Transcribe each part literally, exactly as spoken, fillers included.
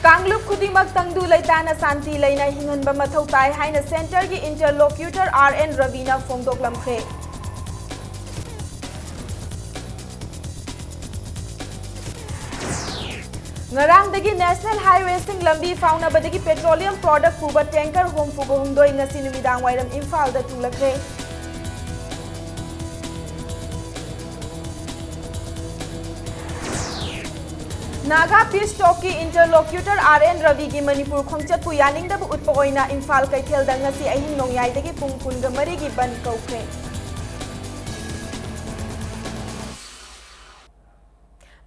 ꯀꯥꯡꯂꯨꯞ ꯈꯨꯗꯤꯡꯃꯛ ꯇꯪꯗꯨ ꯂꯩꯇꯥꯅ ꯁꯥꯟꯇꯤ ꯂꯩꯅ ꯍꯤꯡꯍꯟꯕ ꯃꯊꯧ ꯇꯥꯏ ꯍꯥꯏꯅ ꯁꯦꯟꯇꯔꯒꯤ ꯏꯟꯇꯔꯂꯣꯀ꯭ꯌꯨꯇꯔ ꯑꯥꯔ ꯑꯦꯟ ꯔꯕꯤꯅ ꯐꯣꯡꯗꯣꯛꯂꯝꯈ꯭ꯔꯦ꯫ ꯉꯔꯥꯡꯗꯒꯤ ꯅꯦꯁꯅꯦꯜ ꯍꯥꯏꯋꯦꯁꯤꯡ ꯂꯝꯕꯤ ꯐꯥꯎꯅꯕꯗꯒꯤ ꯄꯦꯇ꯭ꯔꯣꯂꯤꯌꯝ ꯄ꯭ꯔꯣꯗꯛ ꯄꯨꯕ ꯇꯦꯡꯀꯔ ꯍꯨꯝꯐꯨꯒ ꯍꯨꯝꯗꯣꯏ ꯉꯁꯤ ꯅꯨꯃꯤꯗꯥꯡ ꯋꯥꯏꯔꯝ ꯏꯝꯐꯥꯜꯗ ꯊꯨꯡꯂꯛꯈ꯭ꯔꯦ꯫ ꯅꯥꯒꯥ ꯄꯤꯁ ꯇꯣꯛꯀꯤ ꯏꯟꯇꯔꯂꯣꯀ꯭ꯌꯨꯇꯔ ꯑꯥꯔ ꯑꯦꯟ ꯔꯕꯤꯒꯤ ꯃꯅꯤꯄꯨꯔ ꯈꯣꯡꯆꯠꯄꯨ ꯌꯥꯅꯤꯡꯗꯕ ꯎꯠꯄ ꯑꯣꯏꯅ ꯏꯝꯐꯥꯜ ꯀꯩꯊꯦꯜꯗ ꯉꯁꯤ ꯑꯍꯤꯡ ꯅꯣꯡꯌꯥꯏꯗꯒꯤ ꯄꯨꯡ ꯀꯨꯟꯒ ꯃꯔꯤꯒꯤ ꯕꯟꯗ ꯀꯧꯈ꯭ꯔꯦ꯫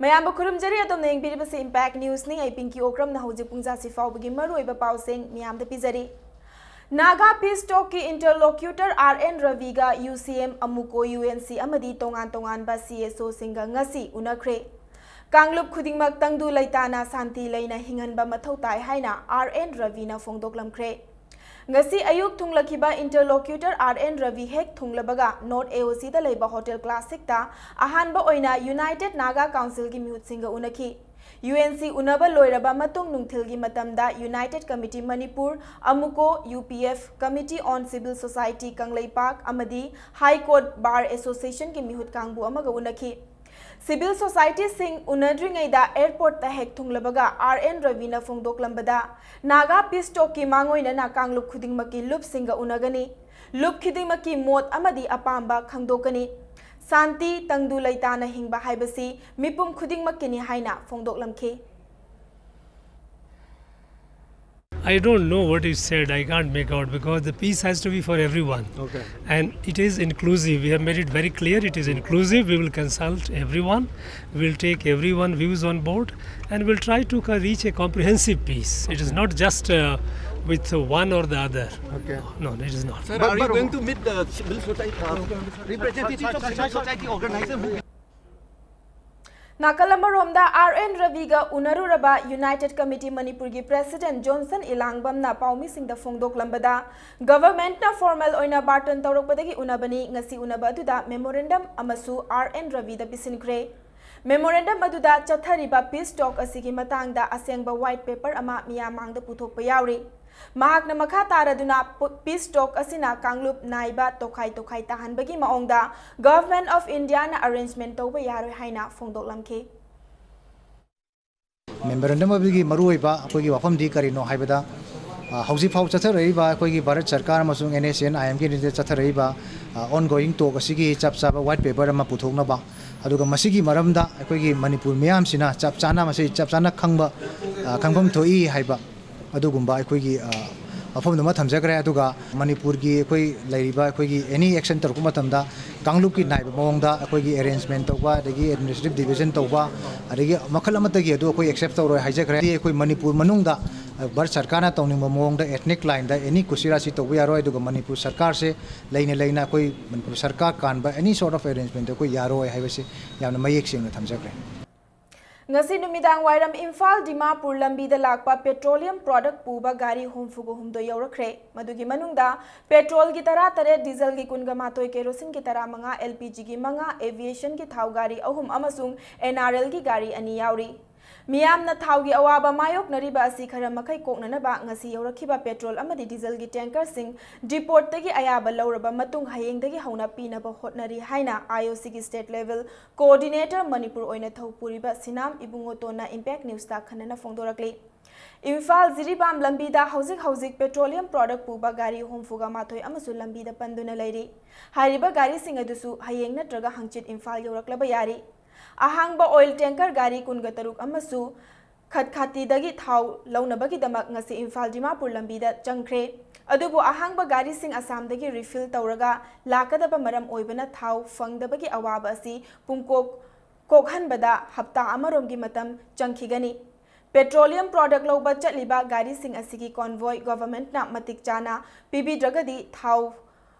ꯃꯌꯥꯝꯕꯨ ꯈꯨꯔꯨꯝꯖꯔꯤ, ꯑꯗꯣꯝꯅ ꯌꯦꯡꯕꯤꯔꯤꯕꯁꯤ ꯏꯝꯄꯦꯛ ꯅ꯭ꯌꯨꯁꯅꯤ꯫ ꯑꯩ ꯄꯤꯡꯀꯤ ꯑꯣꯀ꯭ꯔꯝꯅ ꯍꯧꯖꯤꯛ ꯄꯨꯡ ꯖꯥꯁꯤ ꯐꯥꯎꯕꯒꯤ ꯃꯔꯨꯑꯣꯏꯕ ꯄꯥꯎꯁꯤꯡ ꯃꯤꯌꯥꯝꯗ ꯄꯤꯖꯔꯤ꯫ ꯅꯥꯒꯥ ꯄꯤꯁ ꯇꯣꯛꯀꯤ ꯏꯟꯇꯔꯂꯣꯀ꯭ꯌꯨꯇꯔ ꯑꯥꯔ ꯑꯦꯟ ꯔꯕꯤꯒ ꯌꯨ ꯁꯤ ꯑꯦꯝ, ꯑꯃꯨꯀꯣ, ꯌꯨ ꯑꯦꯟ ꯁꯤ ꯑꯃꯗꯤ ꯇꯣꯉꯥꯟ ꯇꯣꯉꯥꯟꯕ ꯁꯤ ꯑꯦꯁ ꯑꯣꯁꯤꯡꯒ ꯉꯁꯤ ꯎꯅꯈ꯭ꯔꯦ꯫ ꯀꯥꯡꯂꯨꯞ ꯈꯨꯗꯤꯡꯃꯛ ꯇꯪꯗꯨ ꯂꯩꯇꯥꯅ ꯁꯥꯟꯇꯤ ꯂꯩꯅ ꯍꯤꯡꯍꯟꯕ ꯃꯊꯧ ꯇꯥꯏ ꯍꯥꯏꯅ ꯑꯥꯔ ꯑꯦꯟ ꯔꯕꯤꯅ ꯐꯣꯡꯗꯣꯛꯂꯝꯈ꯭ꯔꯦ꯫ ꯉꯁꯤ ꯑꯌꯨꯛ ꯊꯨꯡꯂꯈꯤꯕ ꯏꯟꯇꯔꯂꯣꯀ꯭ꯌꯨꯇꯔ ꯑꯥꯔ ꯑꯦꯟ ꯔꯕꯤ ꯍꯦꯛ ꯊꯨꯡꯂꯕꯒ ꯅꯣꯔꯠ ꯑꯦ ꯑꯣ ꯁꯤꯗ ꯂꯩꯕ ꯍꯣꯇꯦꯜ ꯀ꯭ꯂꯥꯁꯤꯛꯇ ꯑꯍꯥꯟꯕ ꯑꯣꯏꯅ ꯌꯨꯅꯥꯏꯇꯦꯗ ꯅꯥꯒꯥ ꯀꯥꯎꯟꯁꯤꯜꯒꯤ ꯃꯤꯍꯨꯠꯁꯤꯡꯒ ꯎꯅꯈꯤ꯫ ꯌꯨ ꯑꯦꯟ ꯁꯤ ꯎꯅꯕ ꯂꯣꯏꯔꯕ ꯃꯇꯨꯡ ꯅꯨꯡꯊꯤꯜꯒꯤ ꯃꯇꯝꯗ ꯌꯨꯅꯥꯏꯇꯦꯗ ꯀꯃꯤꯇꯤ ꯃꯅꯤꯄꯨꯔ, ꯑꯃꯨꯀꯣ, U P F, committee on civil society Kangleipak ꯑꯃꯗꯤ ꯍꯥꯏ ꯀꯣꯔꯠ ꯕꯥꯔ ꯑꯦꯁꯣꯁꯤꯌꯦꯁꯟꯒꯤ ꯃꯤꯍꯨꯠ ꯀꯥꯡꯕꯨ ꯑꯃꯒ ꯎꯅꯈꯤ꯫ ꯁꯤꯚꯤꯜ ꯁꯣꯁꯥꯏꯇꯤꯁꯤꯡ ꯎꯅꯗ꯭ꯔꯤꯉꯩꯗ ꯑꯦꯌꯔꯄꯣꯔꯠꯇ ꯍꯦꯛ ꯊꯨꯡꯂꯕꯒ ꯑꯥꯔ ꯑꯦꯟ ꯔꯕꯤꯅ ꯐꯣꯡꯗꯣꯛꯂꯝꯕꯗ, ꯅꯥꯒꯥ ꯄꯤꯁ ꯇꯣꯛꯀꯤ ꯃꯥꯡꯑꯣꯏꯅꯅ ꯀꯥꯡꯂꯨꯞ ꯈꯨꯗꯤꯡꯃꯛꯀꯤ ꯂꯨꯞꯁꯤꯡꯒ ꯎꯅꯒꯅꯤ꯫ ꯂꯨꯞ ꯈꯨꯗꯤꯡꯃꯛꯀꯤ ꯃꯣꯠ ꯑꯃꯗꯤ ꯑꯄꯥꯝꯕ ꯈꯪꯗꯣꯛꯀꯅꯤ꯫ ꯁꯥꯟꯇꯤ, ꯇꯪꯗꯨ ꯂꯩꯇꯥꯅ ꯍꯤꯡꯕ ꯍꯥꯏꯕꯁꯤ ꯃꯤꯄꯨꯝ ꯈꯨꯗꯤꯡꯃꯛꯀꯤꯅꯤ ꯍꯥꯏꯅ ꯐꯣꯡꯗꯣꯛꯂꯝꯈꯤ꯫ I don't know what you said. I can't make out because the peace has to be for everyone. Okay. And it is inclusive. We have made it very clear it is inclusive. We will consult everyone. We'll take everyone views on board and we'll try to co- reach a comprehensive peace. It is not just uh, with one or the other. Okay. No, it is not. Sir, But- are you but- going to meet the civil society uh, representatives of civil society organizers who ꯅꯥꯀꯜ ꯑꯃꯔꯣꯝꯗ R N ꯔꯕꯤꯒ ꯎꯅꯔꯨꯔꯕ United committee ꯃꯅꯤꯄꯨꯔꯒꯤ president Johnson ꯏꯂꯥꯡꯕꯝꯅ ꯄꯥꯎꯃꯤꯁꯤꯡꯗ ꯐꯣꯡꯗꯣꯛꯂꯝꯕꯗ, ꯒꯚꯔꯟꯃꯦꯟꯠꯅ formal ꯑꯣꯏꯅ ꯕꯥꯔꯇꯟ ꯇꯧꯔꯛꯄꯗꯒꯤ ꯎꯅꯕꯅꯤ, ꯉꯁꯤ ꯎꯅꯕ ꯑꯗꯨꯗ memorandum ꯑꯃꯁꯨ R and ꯔꯕꯤꯗ ꯄꯤꯁꯤꯟꯈ꯭ꯔꯦ꯫ Memorandum ꯑꯗꯨꯗ ꯆꯠꯊꯔꯤꯕ peace talk ꯑꯁꯤꯒꯤ ꯃꯇꯥꯡꯗ ꯑꯁꯦꯡꯕ white paper ꯑꯃ ꯃꯤꯌꯥꯝ ꯃꯥꯡꯗ ꯄꯨꯊꯣꯛꯄ ꯌꯥꯎꯔꯤ꯫ ꯃꯍꯥꯛꯅ ꯃꯈꯥ ꯇꯥꯔꯗꯨꯅ, pu-, peace talk ꯑꯁꯤꯅ ꯀꯥꯡꯂꯨꯞ ꯅꯥꯏꯕ ꯇꯣꯈꯥꯏ ꯇꯣꯈꯥꯏ ꯇꯥꯍꯟꯕꯒꯤ ꯃꯑꯣꯡꯗ Government of Indiaꯅ arrangement ꯇꯧꯕ ꯌꯥꯔꯣꯏ ꯍꯥꯏꯅ ꯐꯣꯡꯗꯣꯛꯂꯝꯈꯤ꯫ Memorandum ꯑꯗꯨꯒꯤ ꯃꯔꯨꯑꯣꯏꯕ ꯑꯩꯈꯣꯏꯒꯤ ꯋꯥꯐꯝꯗꯤ ꯀꯔꯤꯅꯣ ꯍꯥꯏꯕꯗ, ꯑ, ꯍꯧꯖꯤꯛ ꯐꯥꯎ ꯆꯠꯊꯔꯛꯏꯕ ꯑꯩꯈꯣꯏꯒꯤ ꯚꯥꯔꯠ ꯁꯔꯀꯥꯔ ꯑꯃꯁꯨꯡ NSCN IMꯒꯤ ꯃꯔꯛꯇ ꯆꯠꯊꯔꯛꯏꯕ, ꯑ, ongoing talk ꯑꯁꯤꯒꯤ ꯆꯞ ꯆꯥꯕ white paper ꯑꯃ ꯄꯨꯊꯣꯛꯅꯕ, ꯑꯗꯨꯒ ꯃꯁꯤꯒꯤ ꯃꯔꯝꯗ ꯑꯩꯈꯣꯏꯒꯤ ꯃꯅꯤꯄꯨꯔ ꯃꯤꯌꯥꯝꯁꯤꯅ ꯆꯞ ꯆꯥꯅ, ꯃꯁꯤ ꯆꯞ ꯆꯥꯅ ꯈꯪꯕ, ꯑ, ꯈꯪꯐꯝ ꯊꯣꯛꯏ ꯍꯥꯏꯕ ꯑꯗꯨꯒꯨꯝꯕ ꯑꯩꯈꯣꯏꯒꯤ, ꯑ, ꯋꯥꯐꯝꯗꯨꯃ ꯊꯝꯖꯈ꯭ꯔꯦ꯫ ꯑꯗꯨꯒ ꯃꯅꯤꯄꯨꯔꯒꯤ ꯑꯩꯈꯣꯏ ꯂꯩꯔꯤꯕ, ꯑꯩꯈꯣꯏꯒꯤ any action ꯇꯧꯔꯛꯄ ꯃꯇꯝꯗ ꯀꯥꯡꯂꯨꯞꯀꯤ ꯅꯥꯏꯕ ꯃꯑꯣꯡꯗ ꯑꯩꯈꯣꯏꯒꯤ arrangement ꯇꯧꯕ, ꯑꯗꯒꯤ administrative division ꯇꯧꯕ, ꯑꯗꯒꯤ ꯃꯈꯜ ꯑꯃꯠꯇꯒꯤ ꯑꯗꯨ ꯑꯩꯈꯣꯏ accept ꯇꯧꯔꯣꯏ ꯍꯥꯏꯖꯈ꯭ꯔꯦ꯫ ꯑꯩꯈꯣꯏ ꯃꯅꯤꯄꯨꯔ ꯃꯅꯨꯡꯗ, ꯑ, ꯚꯥꯔꯠ ꯁꯔꯀꯥꯔꯅ ꯇꯧꯅꯤꯡꯕ ꯃꯑꯣꯡꯗ ethnic lineꯗ any ꯀꯨꯁꯤꯔꯥꯁꯤ ꯇꯧꯕ ꯌꯥꯔꯣꯏ꯫ ꯑꯗꯨꯒ ꯃꯅꯤꯄꯨꯔ ꯁꯔꯀꯥꯔꯁꯦ ꯂꯩꯅ ꯂꯩꯅ ꯑꯩꯈꯣꯏ ꯃꯅꯤꯄꯨꯔ ꯁꯔꯀꯥꯔ ꯀꯥꯟꯕ any sort of arrangement ꯑꯩꯈꯣꯏ ꯌꯥꯔꯣꯏ ꯍꯥꯏꯕꯁꯤ ꯌꯥꯝꯅ ꯃꯌꯦꯛ ꯁꯦꯡꯅ ꯊꯝꯖꯈ꯭ꯔꯦ꯫ ꯉꯁꯤ ꯅꯨꯃꯤꯗꯥꯡ ꯋꯥꯏꯔꯝ ꯏꯝꯐꯥꯜ ꯗꯤꯃꯥꯄꯨꯔ ꯂꯝꯕꯤꯗ ꯂꯥꯛꯄ petroleum product ꯄꯨꯕ ꯒꯥꯔꯤ ꯍꯨꯝꯐꯨꯒ ꯍꯨꯝꯗꯣꯏ ꯌꯧꯔꯛꯈ꯭ꯔꯦ꯫ ꯃꯗꯨꯒꯤ ꯃꯅꯨꯡꯗ petrolꯒꯤ ꯇꯔꯥꯇꯔꯦꯠ, dieselꯒꯤ ꯀꯨꯟꯒ ꯃꯥꯊꯣꯏ, keroseneꯒꯤ ꯇꯔꯥꯃꯉꯥ, LPGꯒꯤ ꯃꯉꯥ, aviationꯒꯤ ꯊꯥꯎ ꯒꯥꯔꯤ ꯑꯍꯨꯝ ꯑꯃꯁꯨꯡ NRLꯒꯤ ꯒꯥꯔꯤ ꯑꯅꯤ ꯌꯥꯎꯔꯤ꯫ ꯃꯤꯌꯥꯝꯅ ꯊꯥꯎꯒꯤ ꯑꯋꯥꯕ ꯃꯥꯌꯣꯛꯅꯔꯤꯕ ꯑꯁꯤ ꯈꯔ ꯃꯈꯩ ꯀꯣꯛꯅꯅꯕ ꯉꯁꯤ ꯌꯧꯔꯛꯈꯤꯕ petrol ꯑꯃꯗꯤ dieselꯒꯤ tankerꯁꯤꯡ depotꯇꯒꯤ ꯑꯌꯥꯕ ꯂꯧꯔꯕ ꯃꯇꯨꯡ ꯍꯌꯦꯡꯗꯒꯤ ꯍꯧꯅ ꯄꯤꯅꯕ ꯍꯣꯠꯅꯔꯤ ꯍꯥꯏꯅ IOCꯒꯤ state level coordinator ꯃꯅꯤꯄꯨꯔ ꯑꯣꯏꯅ ꯊꯧ ꯄꯨꯔꯤꯕ ꯁꯤꯅꯥꯝ ꯏꯕꯨꯡꯉꯣꯇꯣꯟꯅ Impact Newsꯇ ꯑꯈꯟꯅꯅ ꯐꯣꯡꯗꯣꯔꯛꯂꯤ꯫ ꯏꯝꯐꯥꯜ ꯖꯤꯔꯤꯕꯥꯝ ꯂꯝꯕꯤꯗ ꯍꯧꯖꯤꯛ ꯍꯧꯖꯤꯛ petroleum product ꯄꯨꯕ ꯒꯥꯔꯤ ꯍꯨꯝꯐꯨꯒ ꯃꯥꯊꯣꯏ ꯑꯃꯁꯨ ꯂꯝꯕꯤꯗ ꯄꯟꯗꯨꯅ ꯂꯩꯔꯤ꯫ ꯍꯥꯏꯔꯤꯕ ꯒꯥꯔꯤꯁꯤꯡ ꯑꯗꯨꯁꯨ ꯍꯌꯦꯡ ꯅꯠꯇ꯭ꯔꯒ ꯍꯪꯆꯤꯠ ꯏꯝꯐꯥꯜ ꯌꯧꯔꯛꯂꯕ ꯌꯥꯔꯤ꯫ ꯑꯍꯥꯡꯕ oil tanker ꯒꯥꯔꯤ ꯀꯨꯟꯒ ꯇꯔꯨꯛ ꯑꯃꯁꯨ ꯈꯠꯈꯥꯇꯤꯗꯒꯤ ꯊꯥꯎ ꯂꯧꯅꯕꯒꯤꯗꯃꯛ ꯉꯁꯤ ꯏꯝꯐꯥꯜ ꯗꯤꯃꯥꯄꯨꯔ ꯂꯝꯕꯤꯗ ꯆꯪꯈ꯭ꯔꯦ꯫ ꯑꯗꯨꯕꯨ ꯑꯍꯥꯡꯕ ꯒꯥꯔꯤꯁꯤꯡ ꯑꯁꯥꯝꯗꯒꯤ refill ꯇꯧꯔꯒ ꯂꯥꯛꯀꯗꯕ ꯃꯔꯝ ꯑꯣꯏꯕꯅ ꯊꯥꯎ ꯐꯪꯗꯕꯒꯤ ꯑꯋꯥꯕ ꯑꯁꯤ ꯄꯨꯡꯀꯣꯛ ꯀꯣꯛꯍꯟꯕꯗ ꯍꯞꯇꯥ ꯑꯃꯔꯣꯝꯒꯤ ꯃꯇꯝ ꯆꯪꯈꯤꯒꯅꯤ꯫ Petroleum product ꯂꯧꯕ ꯆꯠꯂꯤꯕ ꯒꯥꯔꯤꯁꯤꯡ ꯑꯁꯤꯒꯤ convoy governmentꯅ ꯃꯇꯤꯛ ꯆꯥꯅ ꯄꯤꯕꯤꯗ꯭ꯔꯒꯗꯤ ꯊꯥꯎ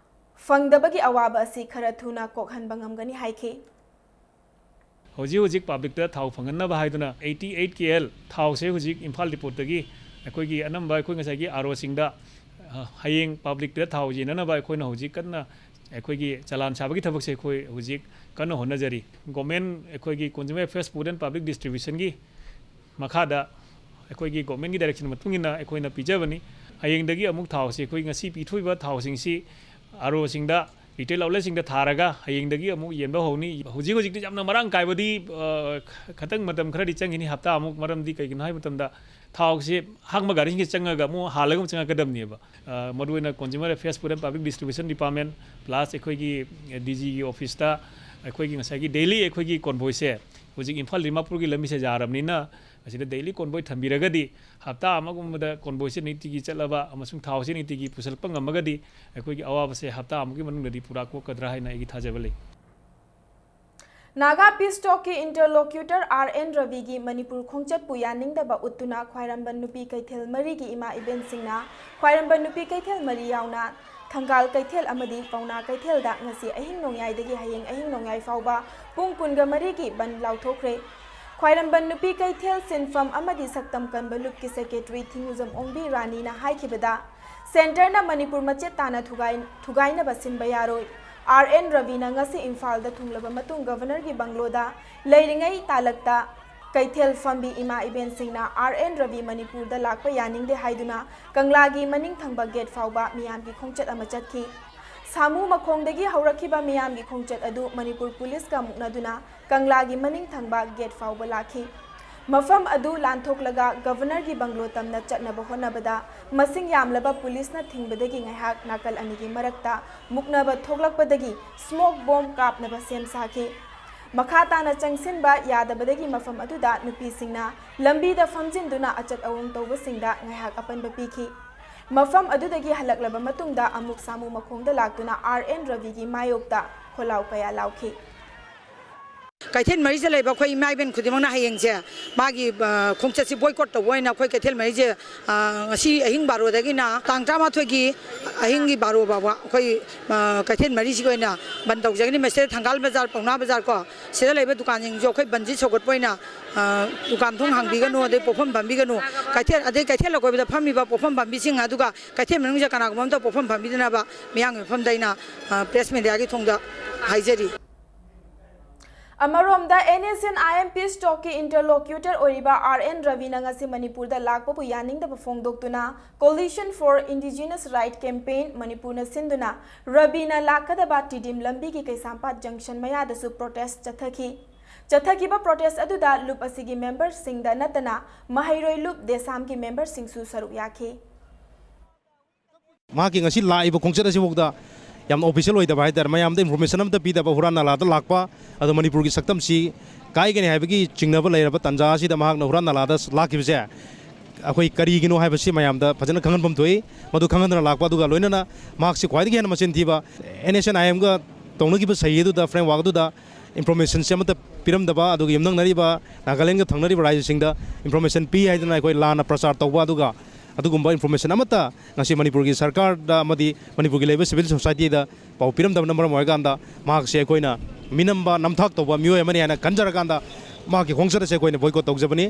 ꯐꯪꯗꯕꯒꯤ ꯑꯋꯥꯕ ꯑꯁꯤ ꯈꯔ ꯊꯨꯅ ꯀꯣꯛꯍꯟꯕ ꯉꯝꯒꯅꯤ ꯍꯥꯏꯈꯤ꯫ ꯍꯧꯖꯤꯛ ꯍꯧꯖꯤꯛ publicꯇ ꯊꯥꯎ ꯐꯪꯍꯟꯅꯕ ꯍꯥꯏꯗꯨꯅ eighty eight KL ꯊꯥꯎꯁꯦ ꯍꯧꯖꯤꯛ ꯏꯝꯐꯥꯜ depotꯇꯒꯤ ꯑꯩꯈꯣꯏꯒꯤ ꯑꯅꯝꯕ ꯑꯩꯈꯣꯏ ꯉꯁꯥꯏꯒꯤ ROꯁꯤꯡꯗ, ꯑ, ꯍꯌꯦꯡ publicꯇ ꯊꯥꯎ ꯌꯦꯟꯅꯅꯕ ꯑꯩꯈꯣꯏꯅ ꯍꯧꯖꯤꯛ ꯀꯟꯅ ꯑꯩꯈꯣꯏꯒꯤ ꯆꯂꯥꯟ ꯁꯥꯕꯒꯤ ꯊꯕꯛꯁꯦ ꯑꯩꯈꯣꯏ ꯍꯧꯖꯤꯛ ꯀꯟꯅ ꯍꯣꯠꯅꯖꯔꯤ꯫ ꯒꯣꯔꯃꯦꯟ, ꯑꯩꯈꯣꯏꯒꯤ Consumer Affairs, Food and Public Distributionꯒꯤ ꯃꯈꯥꯗ ꯑꯩꯈꯣꯏꯒꯤ ꯒꯣꯔꯃꯦꯟꯒꯤ direction ꯃꯇꯨꯡ ꯏꯟꯅ ꯑꯩꯈꯣꯏꯅ ꯄꯤꯖꯕꯅꯤ꯫ ꯍꯌꯦꯡꯗꯒꯤ ꯑꯃꯨꯛ ꯊꯥꯎꯁꯤ, ꯑꯩꯈꯣꯏ ꯉꯁꯤ ꯄꯤꯊꯣꯛꯏꯕ ꯊꯥꯎꯁꯤꯡꯁꯤ ROꯁꯤꯡꯗ, retail outletꯁꯤꯡꯗ ꯊꯥꯔꯒ ꯍꯌꯦꯡꯗꯒꯤ ꯑꯃꯨꯛ ꯌꯦꯟꯕ ꯍꯧꯅꯤ꯫ ꯍꯧꯖꯤꯛ ꯍꯧꯖꯤꯛꯇꯤ ꯌꯥꯝꯅ ꯃꯔꯥꯡ ꯀꯥꯏꯕꯗꯤ, ꯑ, ꯈꯇꯪ ꯃꯇꯝ ꯈꯔꯗꯤ ꯆꯪꯒꯅꯤ, ꯍꯞꯇꯥ ꯑꯃꯨꯛ, ꯃꯔꯝꯗꯤ ꯀꯩꯒꯤꯅꯣ ꯍꯥꯏꯕ ꯃꯇꯝꯗ ꯊꯥꯎꯁꯤ ꯑꯍꯥꯡꯕ ꯒꯥꯔꯤꯁꯤꯡꯁꯦ ꯆꯪꯉꯒ ꯑꯃꯨꯛ ꯍꯥꯜꯂꯒ ꯑꯃꯨꯛ ꯆꯪꯉꯛꯀꯗꯕꯅꯦꯕ꯫ ꯑ, ꯃꯔꯨꯑꯣꯏꯅ Consumer Affairs, Food and Public Distribution Department plus ꯑꯩꯈꯣꯏꯒꯤ DGꯒꯤ officeꯇ ꯑꯩꯈꯣꯏꯒꯤ ꯉꯁꯥꯏꯒꯤ daily ꯑꯩꯈꯣꯏꯒꯤ convoyꯁꯦ ꯍꯧꯖꯤꯛ ꯏꯝꯐꯥꯜ ꯗꯤꯃꯥꯄꯨꯔꯒꯤ ꯂꯝꯕꯤꯁꯦ ꯌꯥꯔꯕꯅꯤꯅ ꯑꯁꯤꯗ daily convoy ꯊꯝꯕꯤꯔꯒꯗꯤ ꯍꯞꯇꯥ ꯑꯃꯒꯨꯝꯕꯗ convoyꯁꯦ ꯅꯤꯇꯤꯒꯤ ꯆꯠꯂꯕ ꯑꯃꯁꯨꯡ ꯊꯥꯎꯁꯦ ꯅꯤꯇꯤꯒꯤ ꯄꯨꯁꯜꯂꯛꯄ ꯉꯝꯃꯒꯗꯤ ꯑꯩꯈꯣꯏꯒꯤ ꯑꯋꯥꯕꯁꯦ ꯍꯞꯇꯥ ꯑꯃꯒꯤ ꯃꯅꯨꯡꯗꯗꯤ ꯄꯨꯔꯥ ꯀꯣꯛꯀꯗ꯭ꯔꯥ ꯍꯥꯏꯅ ꯑꯩꯒꯤ ꯊꯥꯖꯕ ꯂꯩ꯫ Naga Peace Talkꯀꯤ interlocutor R N ꯔꯕꯤꯒꯤ Manipur ꯈꯣꯡꯆꯠꯄꯨ ꯌꯥꯅꯤꯡꯗꯕ ꯎꯠꯇꯨꯅ ꯈ꯭ꯋꯥꯏꯔꯝꯕꯟ ꯅꯨꯄꯤ ꯀꯩꯊꯦꯜ ꯃꯔꯤꯒꯤ ꯏꯃꯥ ꯏꯕꯦꯟꯁꯤꯡꯅ ꯈ꯭ꯋꯥꯏꯔꯝꯕꯟ ꯅꯨꯄꯤ ꯀꯩꯊꯦꯜ ꯃꯔꯤ ꯌꯥꯎꯅ ꯊꯪꯒꯥꯜ ꯀꯩꯊꯦꯜ ꯑꯃꯗꯤ ꯄꯥꯎꯅꯥ ꯀꯩꯊꯦꯜꯗ ꯉꯁꯤ ꯑꯍꯤꯡ ꯅꯣꯡꯌꯥꯏꯗꯒꯤ ꯍꯌꯦꯡ ꯑꯍꯤꯡ ꯅꯣꯡꯌꯥꯏ ꯐꯥꯎꯕ ꯄꯨꯡ ꯀꯨꯟꯒ ꯃꯔꯤꯒꯤ ꯕꯟ ꯂꯥꯎꯊꯣꯛꯈ꯭ꯔꯦ꯫ ꯈ꯭ꯋꯥꯏꯔꯝꯕꯟ ꯅꯨꯄꯤ ꯀꯩꯊꯦꯜ ꯁꯤꯟꯐꯝ ꯑꯃꯗꯤ ꯁꯛꯇꯝ ꯀꯟꯕ ꯂꯨꯞꯀꯤ secretary ꯊꯤꯡꯉꯨꯖꯝ ꯑꯣꯡꯕꯤ ꯔꯥꯅꯤꯅ ꯍꯥꯏꯈꯤꯕꯗ, centreꯅ ꯃꯅꯤꯄꯨꯔ ꯃꯆꯦꯠ ꯇꯥꯅ ꯊꯨꯒꯥꯏ-, ꯊꯨꯒꯥꯏꯅꯕ ꯁꯤꯟꯕ ꯌꯥꯔꯣꯏ꯫ R N ꯔꯕꯤꯅ ꯉꯁꯤ ꯏꯝꯐꯥꯜꯗ ꯊꯨꯡꯂꯕ ꯃꯇꯨꯡ governorꯒꯤ ꯕꯪꯒ꯭ꯂꯣꯗ ꯂꯩꯔꯤꯉꯩ ꯇꯥꯂꯛꯇ ꯀꯩꯊꯦꯜ ꯐꯝꯕꯤ ꯏꯃꯥ ꯏꯕꯦꯟꯁꯤꯡꯅ R N ꯔꯕꯤ ꯃꯅꯤꯄꯨꯔꯗ ꯂꯥꯛꯄ ꯌꯥꯅꯤꯡꯗꯦ ꯍꯥꯏꯗꯨꯅ ꯀꯪꯂꯥꯒꯤ ꯃꯅꯤꯡ ꯊꯪꯕ gate ꯐꯥꯎꯕ ꯃꯤꯌꯥꯝꯒꯤ ꯈꯣꯡꯆꯠ ꯑꯃ ꯆꯠꯈꯤ꯫ ꯁꯥꯃꯨ ꯃꯈꯣꯡꯗꯒꯤ ꯍꯧꯔꯛꯈꯤꯕ ꯃꯤꯌꯥꯝꯒꯤ ꯈꯣꯡꯆꯠ ꯑꯗꯨ ꯃꯅꯤꯄꯨꯔ ꯄꯨꯂꯤꯁꯀ ꯃꯨꯛꯅꯗꯨꯅ ꯀꯪꯂꯥꯒꯤ ꯃꯅꯤꯡ ꯊꯪꯕ gate ꯐꯥꯎꯕ ꯂꯥꯛꯈꯤ꯫ ꯃꯐꯝ ꯑꯗꯨ ꯂꯥꯟꯊꯣꯛꯂꯒ governorꯒꯤ ꯕꯪꯒ꯭ꯂꯣ ꯇꯝꯅ ꯆꯠꯅꯕ ꯍꯣꯠꯅꯕꯗ ꯃꯁꯤꯡ ꯌꯥꯝꯂꯕ ꯄꯨꯂꯤꯁꯅ ꯊꯤꯡꯕꯗꯒꯤ ꯉꯥꯏꯍꯥꯛ ꯅꯥꯀꯜ ꯑꯅꯤꯒꯤ ꯃꯔꯛꯇ ꯃꯨꯛꯅꯕ ꯊꯣꯛꯂꯛꯄꯗꯒꯤ smoke bomb ꯀꯥꯞꯅꯕ ꯁꯦꯝ ꯁꯥꯈꯤ꯫ ꯃꯈꯥ ꯇꯥꯅ ꯆꯪꯁꯤꯟꯕ ꯌꯥꯗꯕꯗꯒꯤ ꯃꯐꯝ ꯑꯗꯨꯗ ꯅꯨꯄꯤꯁꯤꯡꯅ ꯂꯝꯕꯤꯗ ꯐꯝꯖꯤꯟꯗꯨꯅ ꯑꯆꯠ ꯑꯋꯣꯡ ꯇꯧꯕꯁꯤꯡꯗ ꯉꯥꯏꯍꯥꯛ ꯑꯄꯟꯕ ꯄꯤꯈꯤ꯫ ꯃꯐꯝ ꯑꯗꯨꯗꯒꯤ ꯍꯜꯂꯛꯂꯕ ꯃꯇꯨꯡꯗ ꯑꯃꯨꯛ ꯁꯥꯃꯨ ꯃꯈꯣꯡꯗ ꯂꯥꯛꯇꯨꯅ R N ꯔꯕꯤꯒꯤ ꯃꯥꯌꯣꯛꯇ ꯈꯣꯜꯂꯥꯎ ꯀꯌꯥ ꯂꯥꯎꯈꯤ꯫ ꯀꯩꯊꯦꯜ ꯃꯔꯤꯁꯦ ꯂꯩꯕ ꯑꯩꯈꯣꯏ ꯏꯃꯥ ꯏꯕꯦꯟ ꯈꯨꯗꯤꯡꯃꯛꯅ ꯍꯌꯦꯡꯁꯦ ꯃꯥꯒꯤ, ꯑ, ꯈꯣꯡꯆꯠꯁꯤ ꯕꯣꯏꯀꯣꯠ ꯇꯧꯕ ꯑꯣꯏꯅ ꯑꯩꯈꯣꯏ ꯀꯩꯊꯦꯜ ꯃꯔꯤꯁꯦ, ꯑ, ꯉꯁꯤ ꯑꯍꯤꯡ ꯕꯥꯔꯣꯗꯒꯤꯅ ꯇꯥꯡ ꯇꯔꯥꯃꯥꯊꯣꯏꯒꯤ ꯑꯍꯤꯡꯒꯤ ꯕꯥꯔꯣ ꯐꯥꯎꯕ ꯑꯩꯈꯣꯏ, ꯑ, ꯀꯩꯊꯦꯜ ꯃꯔꯤꯁꯤꯒꯤ ꯑꯣꯏꯅ ꯕꯟ ꯇꯧꯖꯒꯅꯤ꯫ ꯃꯁꯤꯗ ꯊꯪꯒꯥꯜ ꯕꯖꯥꯔ, ꯄꯥꯎꯅꯥ ꯕꯖꯥꯔ ꯀꯣ, ꯁꯤꯗ ꯂꯩꯕ ꯗꯨꯀꯥꯟꯁꯤꯡꯁꯨ ꯑꯩꯈꯣꯏ ꯕꯟꯁꯤ ꯁꯧꯒꯠꯄ ꯑꯣꯏꯅ, ꯑ, ꯗꯨꯀꯥꯟ ꯊꯣꯡ ꯍꯥꯡꯕꯤꯒꯅꯨ, ꯑꯗꯩ ꯄꯣꯠꯐꯝ ꯐꯝꯕꯤꯒꯅꯨ, ꯀꯩꯊꯦꯜ, ꯑꯗꯩ ꯀꯩꯊꯦꯜ ꯑꯀꯣꯏꯕꯗ ꯐꯝꯃꯤꯕ ꯄꯣꯠꯐꯝ ꯐꯝꯕꯤꯁꯤꯡ ꯑꯗꯨꯒ ꯀꯩꯊꯦꯜ ꯃꯅꯨꯡꯁꯤꯗ ꯀꯅꯥꯒꯨꯝꯕ ꯑꯃꯇ ꯄꯣꯠꯐꯝ ꯐꯝꯕꯤꯗꯅꯕ ꯃꯤꯌꯥꯝꯒꯤ ꯃꯐꯝꯗ ꯑꯩꯅ, ꯑ, ꯄ꯭ꯔꯦꯁ ꯃꯦꯗꯤꯌꯥꯒꯤ ꯊꯣꯡꯗ ꯍꯥꯏꯖꯔꯤ꯫ ꯑꯃꯔꯣꯝꯗ, NSCN-IM peace talk-ꯀꯤ interlocutor ꯑꯣꯏꯔꯤꯕ R N ꯔꯕꯤꯅ ꯉꯁꯤ ꯃꯅꯤꯄꯨꯔꯗ ꯂꯥꯛꯄꯕꯨ ꯌꯥꯅꯤꯡꯗꯕ ꯐꯣꯡꯗꯣꯛꯇꯨꯅ Coalition for Indigenous Right Campaign ꯃꯅꯤꯄꯨꯔꯅ ꯁꯤꯟꯗꯨꯅ ꯔꯕꯤꯅ ꯂꯥꯛꯀꯗꯕ ꯇꯤꯗꯤꯝ ꯂꯝꯕꯤꯒꯤ ꯀꯩꯁꯥꯝꯄꯥꯠ junction ꯃꯌꯥꯗꯁꯨ protest ꯆꯠꯊꯈꯤ꯫ ꯆꯠꯊꯈꯤꯕ protest ꯑꯗꯨꯗ ꯂꯨꯞ ꯑꯁꯤꯒꯤ member-ꯁꯤꯡꯗ ꯅꯠꯇꯅ ꯃꯍꯩꯔꯣꯏ ꯂꯨꯞ ꯗꯦꯁꯥꯝꯒꯤ member-ꯁꯤꯡꯁꯨ ꯁꯔꯨꯛ ꯌꯥꯈꯤ꯫ ꯃꯍꯥꯛꯀꯤ ꯉꯁꯤ ꯂꯥꯛꯏꯕ ꯈꯣꯡꯆꯠ ꯑꯁꯤꯐꯥꯎꯗ ꯌꯥꯝꯅ official ꯑꯣꯏꯗꯕ ꯍꯥꯏꯇꯥꯔꯦ, ꯃꯌꯥꯝꯗ information ꯑꯃꯠꯇ ꯄꯤꯗꯕ, ꯍꯨꯔꯥꯟ ꯅꯥꯂꯥꯗ ꯂꯥꯛꯄ, ꯑꯗꯣ ꯃꯅꯤꯄꯨꯔꯒꯤ ꯁꯛꯇꯝꯁꯤ ꯀꯥꯏꯒꯅꯤ ꯍꯥꯏꯕꯒꯤ ꯆꯤꯡꯅꯕ ꯂꯩꯔꯕ ꯇꯥꯟꯖꯥ ꯑꯁꯤꯗ ꯃꯍꯥꯛꯅ ꯍꯨꯔꯥꯟ ꯅꯥꯂꯥꯗ ꯂꯥꯛꯈꯤꯕꯁꯦ ꯑꯩꯈꯣꯏ ꯀꯔꯤꯒꯤꯅꯣ ꯍꯥꯏꯕꯁꯤ ꯃꯌꯥꯝꯗ ꯐꯖꯅ ꯈꯪꯍꯟꯐꯝ ꯊꯣꯛꯏ꯫ ꯃꯗꯨ ꯈꯪꯍꯟꯗꯅ ꯂꯥꯛꯄ, ꯑꯗꯨꯒ ꯂꯣꯏꯅꯅ ꯃꯍꯥꯛꯁꯤ ꯈ꯭ꯋꯥꯏꯗꯒꯤ ꯍꯦꯟꯅ ꯃꯆꯤꯟ ꯊꯤꯕ, NSCN-IM-ꯒ ꯇꯧꯅꯈꯤꯕ ꯁꯍꯤ ꯑꯗꯨꯗ, framework ꯑꯗꯨꯗ information-ꯁꯦ ꯑꯃꯠꯇ ꯄꯤꯔꯝꯗꯕ, ꯑꯗꯨꯒ ꯌꯨꯝꯊꯪꯅꯔꯤꯕ ꯅꯥꯒꯥꯂꯦꯟꯒ ꯊꯪꯅꯔꯤꯕ ꯔꯥꯖ꯭ꯌꯁꯤꯡꯗ information ꯄꯤ ꯍꯥꯏꯗꯅ ꯑꯩꯈꯣꯏ ꯂꯥꯟꯅ ꯄ꯭ꯔꯆꯥꯔ ꯇꯧꯕ, ꯑꯗꯨꯒ ꯑꯗꯨꯒꯨꯝꯕ information ꯑꯃꯠꯇ ꯉꯁꯤ ꯃꯅꯤꯄꯨꯔꯒꯤ ꯁꯔꯀꯥꯔꯗ ꯑꯃꯗꯤ ꯃꯅꯤꯄꯨꯔꯒꯤ ꯂꯩꯕ civil society-ꯗ ꯄꯥꯎ ꯄꯤꯔꯝꯗꯕꯅ ꯃꯔꯝ ꯑꯣꯏꯔꯀꯥꯟꯗ ꯃꯍꯥꯛꯁꯦ ꯑꯩꯈꯣꯏꯅ ꯃꯤꯅꯝꯕ, ꯅꯝꯊꯥꯛ ꯇꯧꯕ ꯃꯤꯑꯣꯏ ꯑꯃꯅꯤ ꯍꯥꯏꯅ ꯈꯟꯖꯔꯀꯥꯟꯗ ꯃꯍꯥꯛꯀꯤ ꯈꯣꯡꯆꯠ ꯑꯁꯦ ꯑꯩꯈꯣꯏꯅ boycott ꯇꯧꯖꯕꯅꯤ꯫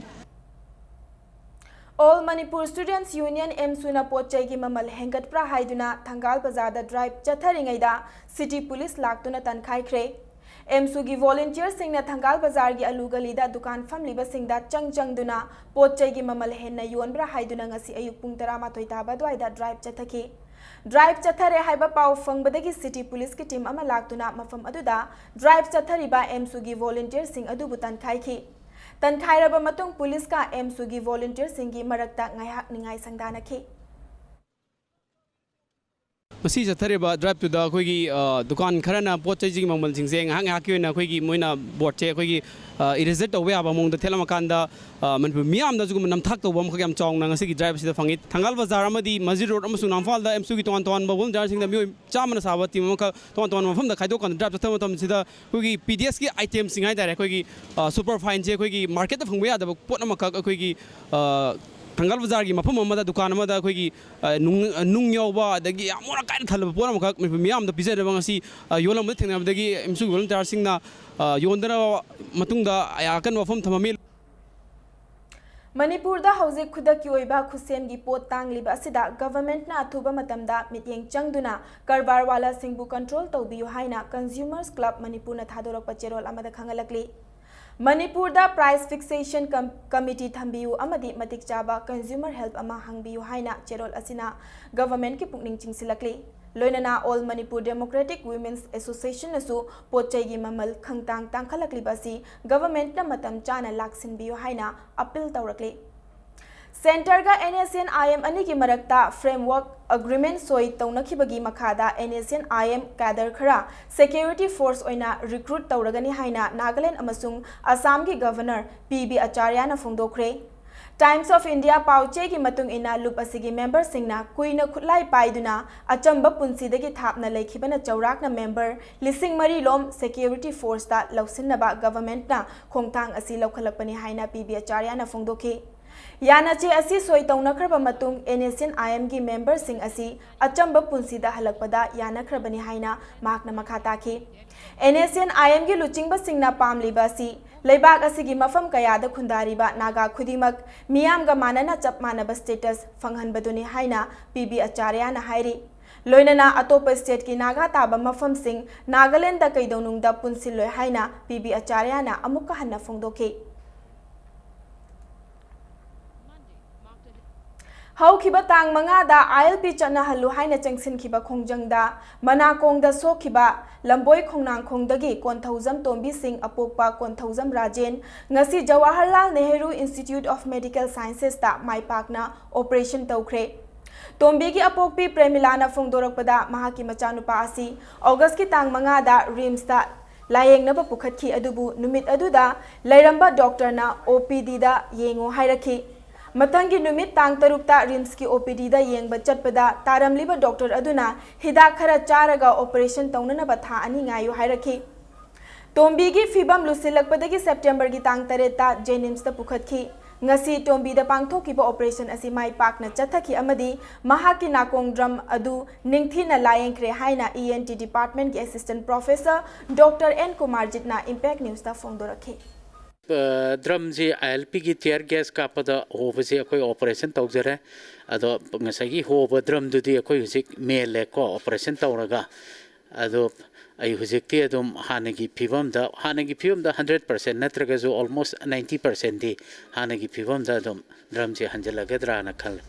All Manipur Students Union, AMSU-ꯅ ꯄꯣꯠ ꯆꯩꯒꯤ ꯃꯃꯜ ꯍꯦꯟꯒꯠꯄ꯭ꯔꯥ ꯍꯥꯏꯗꯨꯅ ꯊꯪꯒꯥꯜ ꯕꯖꯥꯔꯗ drive ꯆꯠꯊꯔꯤꯉꯩꯗ city police ꯂꯥꯛꯇꯨꯅ ꯇꯥꯟꯈꯥꯏꯈ꯭ꯔꯦ꯫ AMSU-ꯒꯤ volunteer-ꯁꯤꯡꯅ ꯊꯪꯒꯥꯜ ꯕꯖꯥꯔꯒꯤ ꯑꯂꯨ ꯒꯂꯤꯗ ꯗꯨꯀꯥꯟ ꯐꯝꯂꯤꯕꯁꯤꯡꯗ ꯆꯪ ꯆꯪꯗꯨꯅ ꯄꯣꯠ ꯆꯩꯒꯤ ꯃꯃꯜ ꯍꯦꯟꯅ ꯌꯣꯟꯕ꯭ꯔꯥ ꯍꯥꯏꯗꯨꯅ ꯉꯁꯤ ꯑꯌꯨꯛ ꯄꯨꯡ ꯇꯔꯥꯃꯥꯊꯣꯏ ꯇꯥꯕ ꯑꯗꯨꯋꯥꯏꯗ drive ꯆꯠꯊꯈꯤ꯫ Drive ꯆꯠꯊꯔꯦ ꯍꯥꯏꯕ ꯄꯥꯎ ꯐꯪꯕꯗꯒꯤ city police-ꯀꯤ team ꯑꯃ ꯂꯥꯛꯇꯨꯅ ꯃꯐꯝ ꯑꯗꯨꯗ drive ꯆꯠꯊꯔꯤꯕ AMSU-ꯒꯤ volunteer-ꯁꯤꯡ ꯑꯗꯨꯕꯨ ꯇꯥꯟꯈꯥꯏꯈꯤ꯫ ꯇꯥꯟꯈꯥꯏꯔꯕ ꯃꯇꯨꯡ police-ꯀ AMSU-ꯒꯤ volunteer-ꯁꯤꯡꯒꯤ ꯃꯔꯛꯇ ꯉꯥꯏꯍꯥꯛ ꯅꯤꯡꯉꯥꯏ ꯁꯪꯗꯥꯅꯈꯤ꯫ ꯃꯁꯤ ꯆꯠꯊꯔꯤꯕ ꯗ꯭ꯔꯥꯏꯕꯇꯨꯗ ꯑꯩꯈꯣꯏꯒꯤ ꯑ, ꯗꯨꯀꯥꯟ ꯈꯔꯅ ꯄꯣꯠ ꯆꯩꯁꯤꯡꯒꯤ ꯃꯃꯜꯁꯤꯡꯁꯦ ꯉꯥꯏꯍꯥꯛ ꯉꯥꯏꯍꯥꯛꯀꯤ ꯑꯣꯏꯅ ꯑꯩꯈꯣꯏꯒꯤ ꯃꯣꯏꯅ ꯕꯣꯔꯗꯁꯦ ꯑꯩꯈꯣꯏꯒꯤ ꯏꯔꯦꯖꯔ ꯇꯧꯕ ꯌꯥꯕ ꯃꯑꯣꯡꯗ ꯊꯦꯠꯂꯝꯃꯀꯥꯟꯗ ꯑ, ꯃꯅꯤꯄꯨꯔ ꯃꯤꯌꯥꯝꯗ ꯑꯗꯨꯒꯨꯝꯕ ꯅꯝꯊꯥꯛ ꯇꯧꯕ ꯑꯃꯈꯛ ꯌꯥꯝ ꯆꯥꯎꯅ ꯉꯁꯤꯒꯤ ꯗ꯭ꯔꯥꯏꯕ ꯑꯁꯤꯗ ꯐꯪꯉꯤ꯫ ꯊꯪꯒꯥꯜ ꯕꯖꯥꯔ ꯑꯃꯗꯤ ꯃꯁꯖꯤꯗ ꯔꯣꯗ ꯑꯃꯁꯨꯡ ꯅꯝꯐꯥꯜꯗ ꯑꯦꯝꯁꯨꯒꯤ ꯇꯣꯉꯥꯟ ꯇꯣꯉꯥꯟꯕ ꯋꯣꯂꯨꯟꯇꯤꯌꯥꯔꯁꯤꯡꯗ ꯃꯤꯑꯣꯏ ꯆꯥꯝꯃꯅ ꯁꯥꯕ ꯇꯤꯝ ꯑꯃꯈꯛ ꯇꯣꯉꯥꯟ ꯇꯣꯉꯥꯟꯕ ꯃꯐꯝꯗ ꯈꯥꯏꯗꯣꯛꯀꯥꯟꯗ ꯗ꯭ꯔꯥꯏꯕ ꯆꯠꯊꯕ ꯃꯇꯝꯁꯤꯗ ꯑꯩꯈꯣꯏꯒꯤ ꯄꯤ ꯗꯤ ꯑꯦꯁꯀꯤ ꯑꯥꯏꯇꯦꯝꯁꯤꯡ ꯍꯥꯏꯇꯥꯔꯦ, ꯑꯩꯈꯣꯏꯒꯤ ꯑ, ꯁꯨꯄꯔ ꯐꯥꯏꯟꯁꯦ ꯑꯩꯈꯣꯏꯒꯤ ꯃꯥꯔꯀꯦꯠꯇ ꯐꯪꯕ ꯌꯥꯗꯕ ꯄꯣꯠ ꯑꯃꯈꯛ ꯑꯩꯈꯣꯏꯒꯤ ꯑ, ꯊꯪꯒꯥꯜ ꯕꯖꯥꯔꯒꯤ ꯃꯐꯝ ꯑꯃꯗ ꯗꯨꯀꯥꯟ ꯑꯃꯗ ꯑꯩꯈꯣꯏꯒꯤ ꯑ, ꯅꯨꯡ, ꯅꯨꯡ ꯌꯥꯎꯕ ꯑꯗꯒꯤ ꯌꯥꯝ ꯃꯔꯥꯡ ꯀꯥꯏꯅ ꯊꯜꯂꯕ ꯄꯣꯠ ꯑꯃꯈꯛ ꯃꯅꯤꯄꯨꯔ ꯃꯤꯌꯥꯝꯗ ꯄꯤꯖꯅꯕ ꯉꯁꯤ ꯑ, ꯌꯣꯜꯂꯝꯕꯗ ꯊꯦꯡꯅꯕꯗꯒꯤ ꯑꯦꯝꯁꯨꯒꯤ ꯋꯣꯂꯨꯟꯇꯤꯌꯥꯔꯁꯤꯡꯅ ꯑ, ꯌꯣꯟꯗꯅꯕ ꯃꯇꯨꯡꯗ ꯑꯀꯟꯕ ꯋꯥꯐꯝ ꯊꯝꯃꯝꯃꯤ꯫ ꯃꯅꯤꯄꯨꯔꯗ ꯍꯧꯖꯤꯛ ꯈꯨꯗꯛꯀꯤ ꯑꯣꯏꯕ ꯈꯨꯠꯁꯦꯝꯒꯤ ꯄꯣꯠ ꯇꯥꯡꯂꯤꯕ ꯑꯁꯤꯗ ꯒꯚꯔꯟꯃꯦꯟꯠꯅ ꯑꯊꯨꯕ ꯃꯇꯝꯗ ꯃꯤꯠꯌꯦꯡ ꯆꯪꯗꯨꯅ ꯀꯔꯕꯥꯔ ꯋꯥꯂꯥꯁꯤꯡꯕꯨ ꯀꯟꯇ꯭ꯔꯣꯜ ꯇꯧꯕꯤꯌꯨ ꯍꯥꯏꯅ ꯀꯟꯖ꯭ꯌꯨꯃꯔꯁ ꯀ꯭ꯂꯕ ꯃꯅꯤꯄꯨꯔꯅ ꯊꯥꯗꯣꯔꯛꯄ ꯆꯦꯔꯣꯜ ꯑꯃꯗ ꯈꯪꯍꯜꯂꯛꯂꯤ꯫ ꯃꯅꯤꯄꯨꯔꯗ ꯄ꯭ꯔꯥꯏꯁ ꯐꯤꯛꯁꯦꯁꯟ ꯀꯝ-, ꯀꯃꯤꯇꯤ ꯊꯝꯕꯤꯌꯨ ꯑꯃꯗꯤ ꯃꯇꯤꯛ ꯆꯥꯕ ꯀꯟꯖ꯭ꯌꯨꯃꯔ ꯍꯦꯜꯞ ꯑꯃ ꯍꯥꯡꯕꯤꯌꯨ ꯍꯥꯏꯅ ꯆꯦꯔꯣꯜ ꯑꯁꯤꯅ ꯒꯚꯔꯟꯃꯦꯟꯠꯀꯤ ꯄꯨꯛꯅꯤꯡ ꯆꯤꯡꯁꯤꯜꯂꯛꯂꯤ꯫ ꯂꯣꯏꯅꯅ ꯑꯣꯜ ꯃꯅꯤꯄꯨꯔ ꯗꯦꯃꯣꯀ꯭ꯔꯦꯇꯤꯛ ꯋꯤꯃꯦꯟꯁ ꯑꯦꯁꯣꯁꯤꯌꯦꯁꯟꯅꯁꯨ ꯄꯣꯠ ꯆꯩꯒꯤ ꯃꯃꯜ ꯈꯪꯇꯥꯡ ꯇꯥꯡꯈꯠꯂꯛꯂꯤꯕ ꯑꯁꯤ ꯒꯚꯔꯟꯃꯦꯟꯠꯅ ꯃꯇꯝ ꯆꯥꯅ ꯂꯥꯛꯁꯤꯟꯕꯤꯌꯨ ꯍꯥꯏꯅ ꯑꯄꯤꯜ ꯇꯧꯔꯛꯂꯤ꯫ ꯁꯦꯟꯇꯔꯒ N S N I M ꯑꯅꯤꯒꯤ ꯃꯔꯛꯇ ꯐ꯭ꯔꯦꯝꯋꯔꯛ ꯑꯦꯒ꯭ꯔꯤꯃꯦꯟꯠ ꯁꯣꯏ ꯇꯧꯅꯈꯤꯕꯒꯤ ꯃꯈꯥꯗ N S N I M cadre ꯈꯔ ꯁꯦꯀ꯭ꯌꯨꯔꯤꯇꯤ ꯐꯣꯔꯁ ꯑꯣꯏꯅ ꯔꯤꯀ꯭ꯔꯨꯠ ꯇꯧꯔꯒꯅꯤ ꯍꯥꯏꯅ ꯅꯥꯒꯥꯂꯦꯟꯗ ꯑꯃꯁꯨꯡ ꯑꯁꯥꯝꯒꯤ ꯒꯚꯔꯅꯔ ꯄꯤ ꯕꯤ ꯑꯆꯥꯔꯌꯥꯅ ꯐꯣꯡꯗꯣꯛꯈ꯭ꯔꯦ꯫ ꯇꯥꯏꯝꯁ ꯑꯣꯐ ꯏꯟꯗꯤꯌꯥ ꯄꯥꯎꯆꯦꯒꯤ ꯃꯇꯨꯡ ꯏꯟꯅ ꯂꯨꯞ ꯑꯁꯤꯒꯤ ꯃꯦꯝꯕꯔꯁꯤꯡꯅ ꯀꯨꯏꯅ ꯈꯨꯠꯂꯥꯏ ꯄꯥꯏꯗꯨꯅ ꯑꯆꯝꯕ ꯄꯨꯟꯁꯤꯗꯒꯤ ꯊꯥꯞꯅ ꯂꯩꯈꯤꯕꯅ ꯆꯥꯎꯔꯥꯛꯅ ꯃꯦꯝꯕꯔ ꯂꯤꯁꯤꯡ ꯃꯔꯤ ꯂꯣꯝ ꯁꯦꯀ꯭ꯌꯨꯔꯤꯇꯤ ꯐꯣꯔꯁꯇ ꯂꯧꯁꯤꯟꯅꯕ ꯒꯚꯔꯟꯃꯦꯟꯠꯅ ꯈꯣꯡꯊꯥꯡ ꯑꯁꯤ ꯂꯧꯈꯠꯂꯛꯄꯅꯤ ꯍꯥꯏꯅ ꯄꯤ ꯕꯤ ꯑꯆꯥꯔꯌꯥꯅ ꯐꯣꯡꯗꯣꯛꯈꯤ꯫ ꯌꯥꯅꯆꯦ ꯑꯁꯤ ꯁꯣꯏ ꯇꯧꯅꯈ꯭ꯔꯕ ꯃꯇꯨꯡ ꯑꯦꯟ ꯑꯦꯁ ꯑꯦꯟ ꯑꯥꯏ ꯑꯦꯝꯒꯤ ꯃꯦꯝꯕꯔꯁꯤꯡ ꯑꯁꯤ ꯑꯆꯝꯕ ꯄꯨꯟꯁꯤꯗ ꯍꯜꯂꯛꯄꯗ ꯌꯥꯅꯈ꯭ꯔꯕꯅꯤ ꯍꯥꯏꯅ ꯃꯍꯥꯛꯅ ꯃꯈꯥ ꯇꯥꯈꯤ꯫ ꯑꯦꯟ ꯑꯦꯁ ꯑꯦꯟ ꯑꯥꯏ ꯑꯦꯝꯒꯤ ꯂꯨꯆꯤꯡꯕꯁꯤꯡꯅ ꯄꯥꯝꯂꯤꯕ ꯑꯁꯤ ꯂꯩꯕꯥꯛ ꯑꯁꯤꯒꯤ ꯃꯐꯝ ꯀꯌꯥꯗ ꯈꯨꯟꯗꯥꯔꯤꯕ ꯅꯥꯒꯥ ꯈꯨꯗꯤꯡꯃꯛ ꯃꯤꯌꯥꯝꯒ ꯃꯥꯟꯅꯅ ꯆꯞ ꯃꯥꯟꯅꯕ ꯁ꯭ꯇꯦꯇꯁ ꯐꯪꯍꯟꯕꯗꯨꯅꯤ ꯍꯥꯏꯅ ꯄꯤ ꯕꯤ ꯑꯆꯥꯔꯌꯥꯅ ꯍꯥꯏꯔꯤ꯫ ꯂꯣꯏꯅꯅ ꯑꯇꯣꯞꯄ ꯁ꯭ꯇꯦꯠꯀꯤ ꯅꯥꯒꯥ ꯇꯥꯕ ꯃꯐꯝꯁꯤꯡ ꯅꯥꯒꯥꯂꯦꯟꯗ ꯀꯩꯗꯧꯅꯨꯡꯗ ꯄꯨꯟꯁꯤꯜꯂꯣꯏ ꯍꯥꯏꯅ ꯄꯤ ꯕꯤ ꯑꯆꯥꯔꯌꯥꯅ ꯑꯃꯨꯛꯀ ꯍꯟꯅ ꯐꯣꯡꯗꯣꯛꯈꯤ꯫ ꯍꯧꯈꯤꯕ ꯇꯥꯡ ꯃꯉꯥꯗ ꯑꯥꯏ ꯑꯦꯜ ꯄꯤ ꯆꯠꯅꯍꯜꯂꯨ ꯍꯥꯏꯅ ꯆꯪꯁꯤꯟꯈꯤꯕ ꯈꯣꯡꯖꯪꯗ ꯃꯅꯥꯀꯣꯡꯗ ꯁꯣꯛꯈꯤꯕ ꯂꯝꯕꯣꯏ ꯈꯣꯡꯅꯥꯡꯈꯣꯡꯗꯒꯤ ꯀꯣꯟꯊꯧꯖꯝ ꯇꯣꯝꯕꯤ ꯁꯤꯡ ꯑꯄꯣꯛꯄ ꯀꯣꯟꯊꯧꯖꯝ ꯔꯥꯖꯦꯟ ꯉꯁꯤ Jawaharlal Nehru institute of medical ꯁꯥꯏꯟꯁꯦꯁꯇ ꯃꯥꯏ ꯄꯥꯛꯅ ꯑꯣꯄꯔꯦꯁꯟ ꯇꯧꯈ꯭ꯔꯦ꯫ ꯇꯣꯝꯕꯤꯒꯤ ꯑꯄꯣꯛꯄꯤ ꯄ꯭ꯔꯦꯃꯤꯂꯥꯅ ꯐꯣꯡꯗꯣꯔꯛꯄꯗ, ꯃꯍꯥꯛꯀꯤ ꯃꯆꯥꯅꯨꯄꯥ ꯑꯁꯤ ꯑꯣꯒꯁꯀꯤ ꯇꯥꯡ ꯃꯉꯥꯗ ꯔꯤꯝꯁꯇ ꯂꯥꯌꯦꯡꯅꯕ ꯄꯨꯈꯠꯈꯤ, ꯑꯗꯨꯕꯨ ꯅꯨꯃꯤꯠ ꯑꯗꯨꯗ ꯂꯩꯔꯝꯕ ꯗꯣꯛꯇꯔꯅ ꯑꯣ ꯄꯤ ꯗꯤꯗ ꯌꯦꯡꯉꯨ ꯍꯥꯏꯔꯛꯈꯤ꯫ ꯃꯊꯪꯒꯤ ꯅꯨꯃꯤꯠ ꯇꯥꯡ ꯇꯔꯨꯛꯇ ꯔꯤꯝꯁꯀꯤ ꯑꯣ ꯄꯤ ꯗꯤꯗ ꯌꯦꯡꯕ ꯆꯠꯄꯗ, ꯇꯥꯔꯝꯂꯤꯕ ꯗꯣꯛꯇꯔ ꯑꯗꯨꯅ ꯍꯤꯗꯥꯛ ꯈꯔ ꯆꯥꯔꯒ ꯑꯣꯄꯔꯦꯁꯟ ꯇꯧꯅꯅꯕ ꯊꯥ ꯑꯅꯤ ꯉꯥꯏꯌꯨ ꯍꯥꯏꯔꯛꯈꯤ꯫ ꯇꯣꯝꯕꯤꯒꯤ ꯐꯤꯕꯝ ꯂꯨꯁꯤꯜꯂꯛꯄꯗꯒꯤ ꯁꯦꯞꯇꯦꯝꯕꯔꯒꯤ ꯇꯥꯡ ꯇꯔꯦꯠꯇ ꯖꯦꯅꯤꯝꯁꯇ ꯄꯨꯈꯠꯈꯤ꯫ ꯉꯁꯤ ꯇꯣꯝꯕꯤꯗ ꯄꯥꯡꯊꯣꯛꯈꯤꯕ ꯑꯣꯄꯔꯦꯁꯟ ꯑꯁꯤ ꯃꯥꯏ ꯄꯥꯛꯅ ꯆꯠꯊꯈꯤ ꯑꯃꯗꯤ ꯃꯍꯥꯛꯀꯤ ꯅꯥꯀꯣꯡ ꯗ꯭ꯔꯝ ꯑꯗꯨ ꯅꯤꯡꯊꯤꯅ ꯂꯥꯌꯦꯡꯈ꯭ꯔꯦ ꯍꯥꯏꯅ ꯏ ꯑꯦꯟ ꯇꯤ ꯗꯤꯄꯥꯔꯠꯃꯦꯟꯒꯤ ꯑꯦꯁꯤꯁꯇꯦꯟꯠ ꯄ꯭ꯔꯣꯐꯦꯁꯔ ꯗꯣꯛꯇꯔ ꯑꯦꯟ ꯀꯨꯃꯥꯔꯖꯤꯠꯅ ꯏꯝꯄꯦꯛ ꯅ꯭ꯌꯨꯁꯇ ꯐꯣꯡꯗꯣꯔꯛꯈꯤ꯫ ꯑ, ꯗ꯭ꯔꯝꯁꯤ ꯑꯥꯏ ꯑꯦꯜ ꯄꯤꯒꯤ ꯇꯤꯌꯔ ꯒꯦꯁ ꯀꯥꯞꯄꯗ ꯍꯣꯕꯁꯤ ꯑꯩꯈꯣꯏ ꯑꯣꯄꯔꯦꯁꯟ ꯇꯧꯖꯔꯦ꯫ ꯑꯗꯣ ꯉꯁꯥꯏꯒꯤ ꯍꯣꯕ ꯗ꯭ꯔꯝꯗꯨꯗꯤ ꯑꯩꯈꯣꯏ ꯍꯧꯖꯤꯛ ꯃꯦꯜꯂꯦꯀꯣ, ꯑꯣꯄꯔꯦꯁꯟ ꯇꯧꯔꯒ꯫ ꯑꯗꯣ ꯑꯩ ꯍꯧꯖꯤꯛꯇꯤ ꯑꯗꯨꯝ ꯍꯥꯟꯅꯒꯤ ꯐꯤꯕꯝꯗ, ꯍꯥꯟꯅꯒꯤ ꯐꯤꯕꯝꯗ ꯍꯟꯗ꯭ꯔꯦꯠ ꯄꯥꯔꯁꯦꯟ ꯅꯠꯇ꯭ꯔꯒꯁꯨ ꯑꯣꯜꯃꯣꯁ ꯅꯥꯏꯟꯇꯤ ꯄꯥꯔꯁꯦꯟꯗꯤ ꯍꯥꯟꯅꯒꯤ ꯐꯤꯕꯝꯗ ꯑꯗꯨꯝ ꯗ꯭ꯔꯝꯁꯦ ꯍꯟꯖꯤꯜꯂꯒꯗ꯭ꯔꯥꯅ ꯈꯜꯂꯦ꯫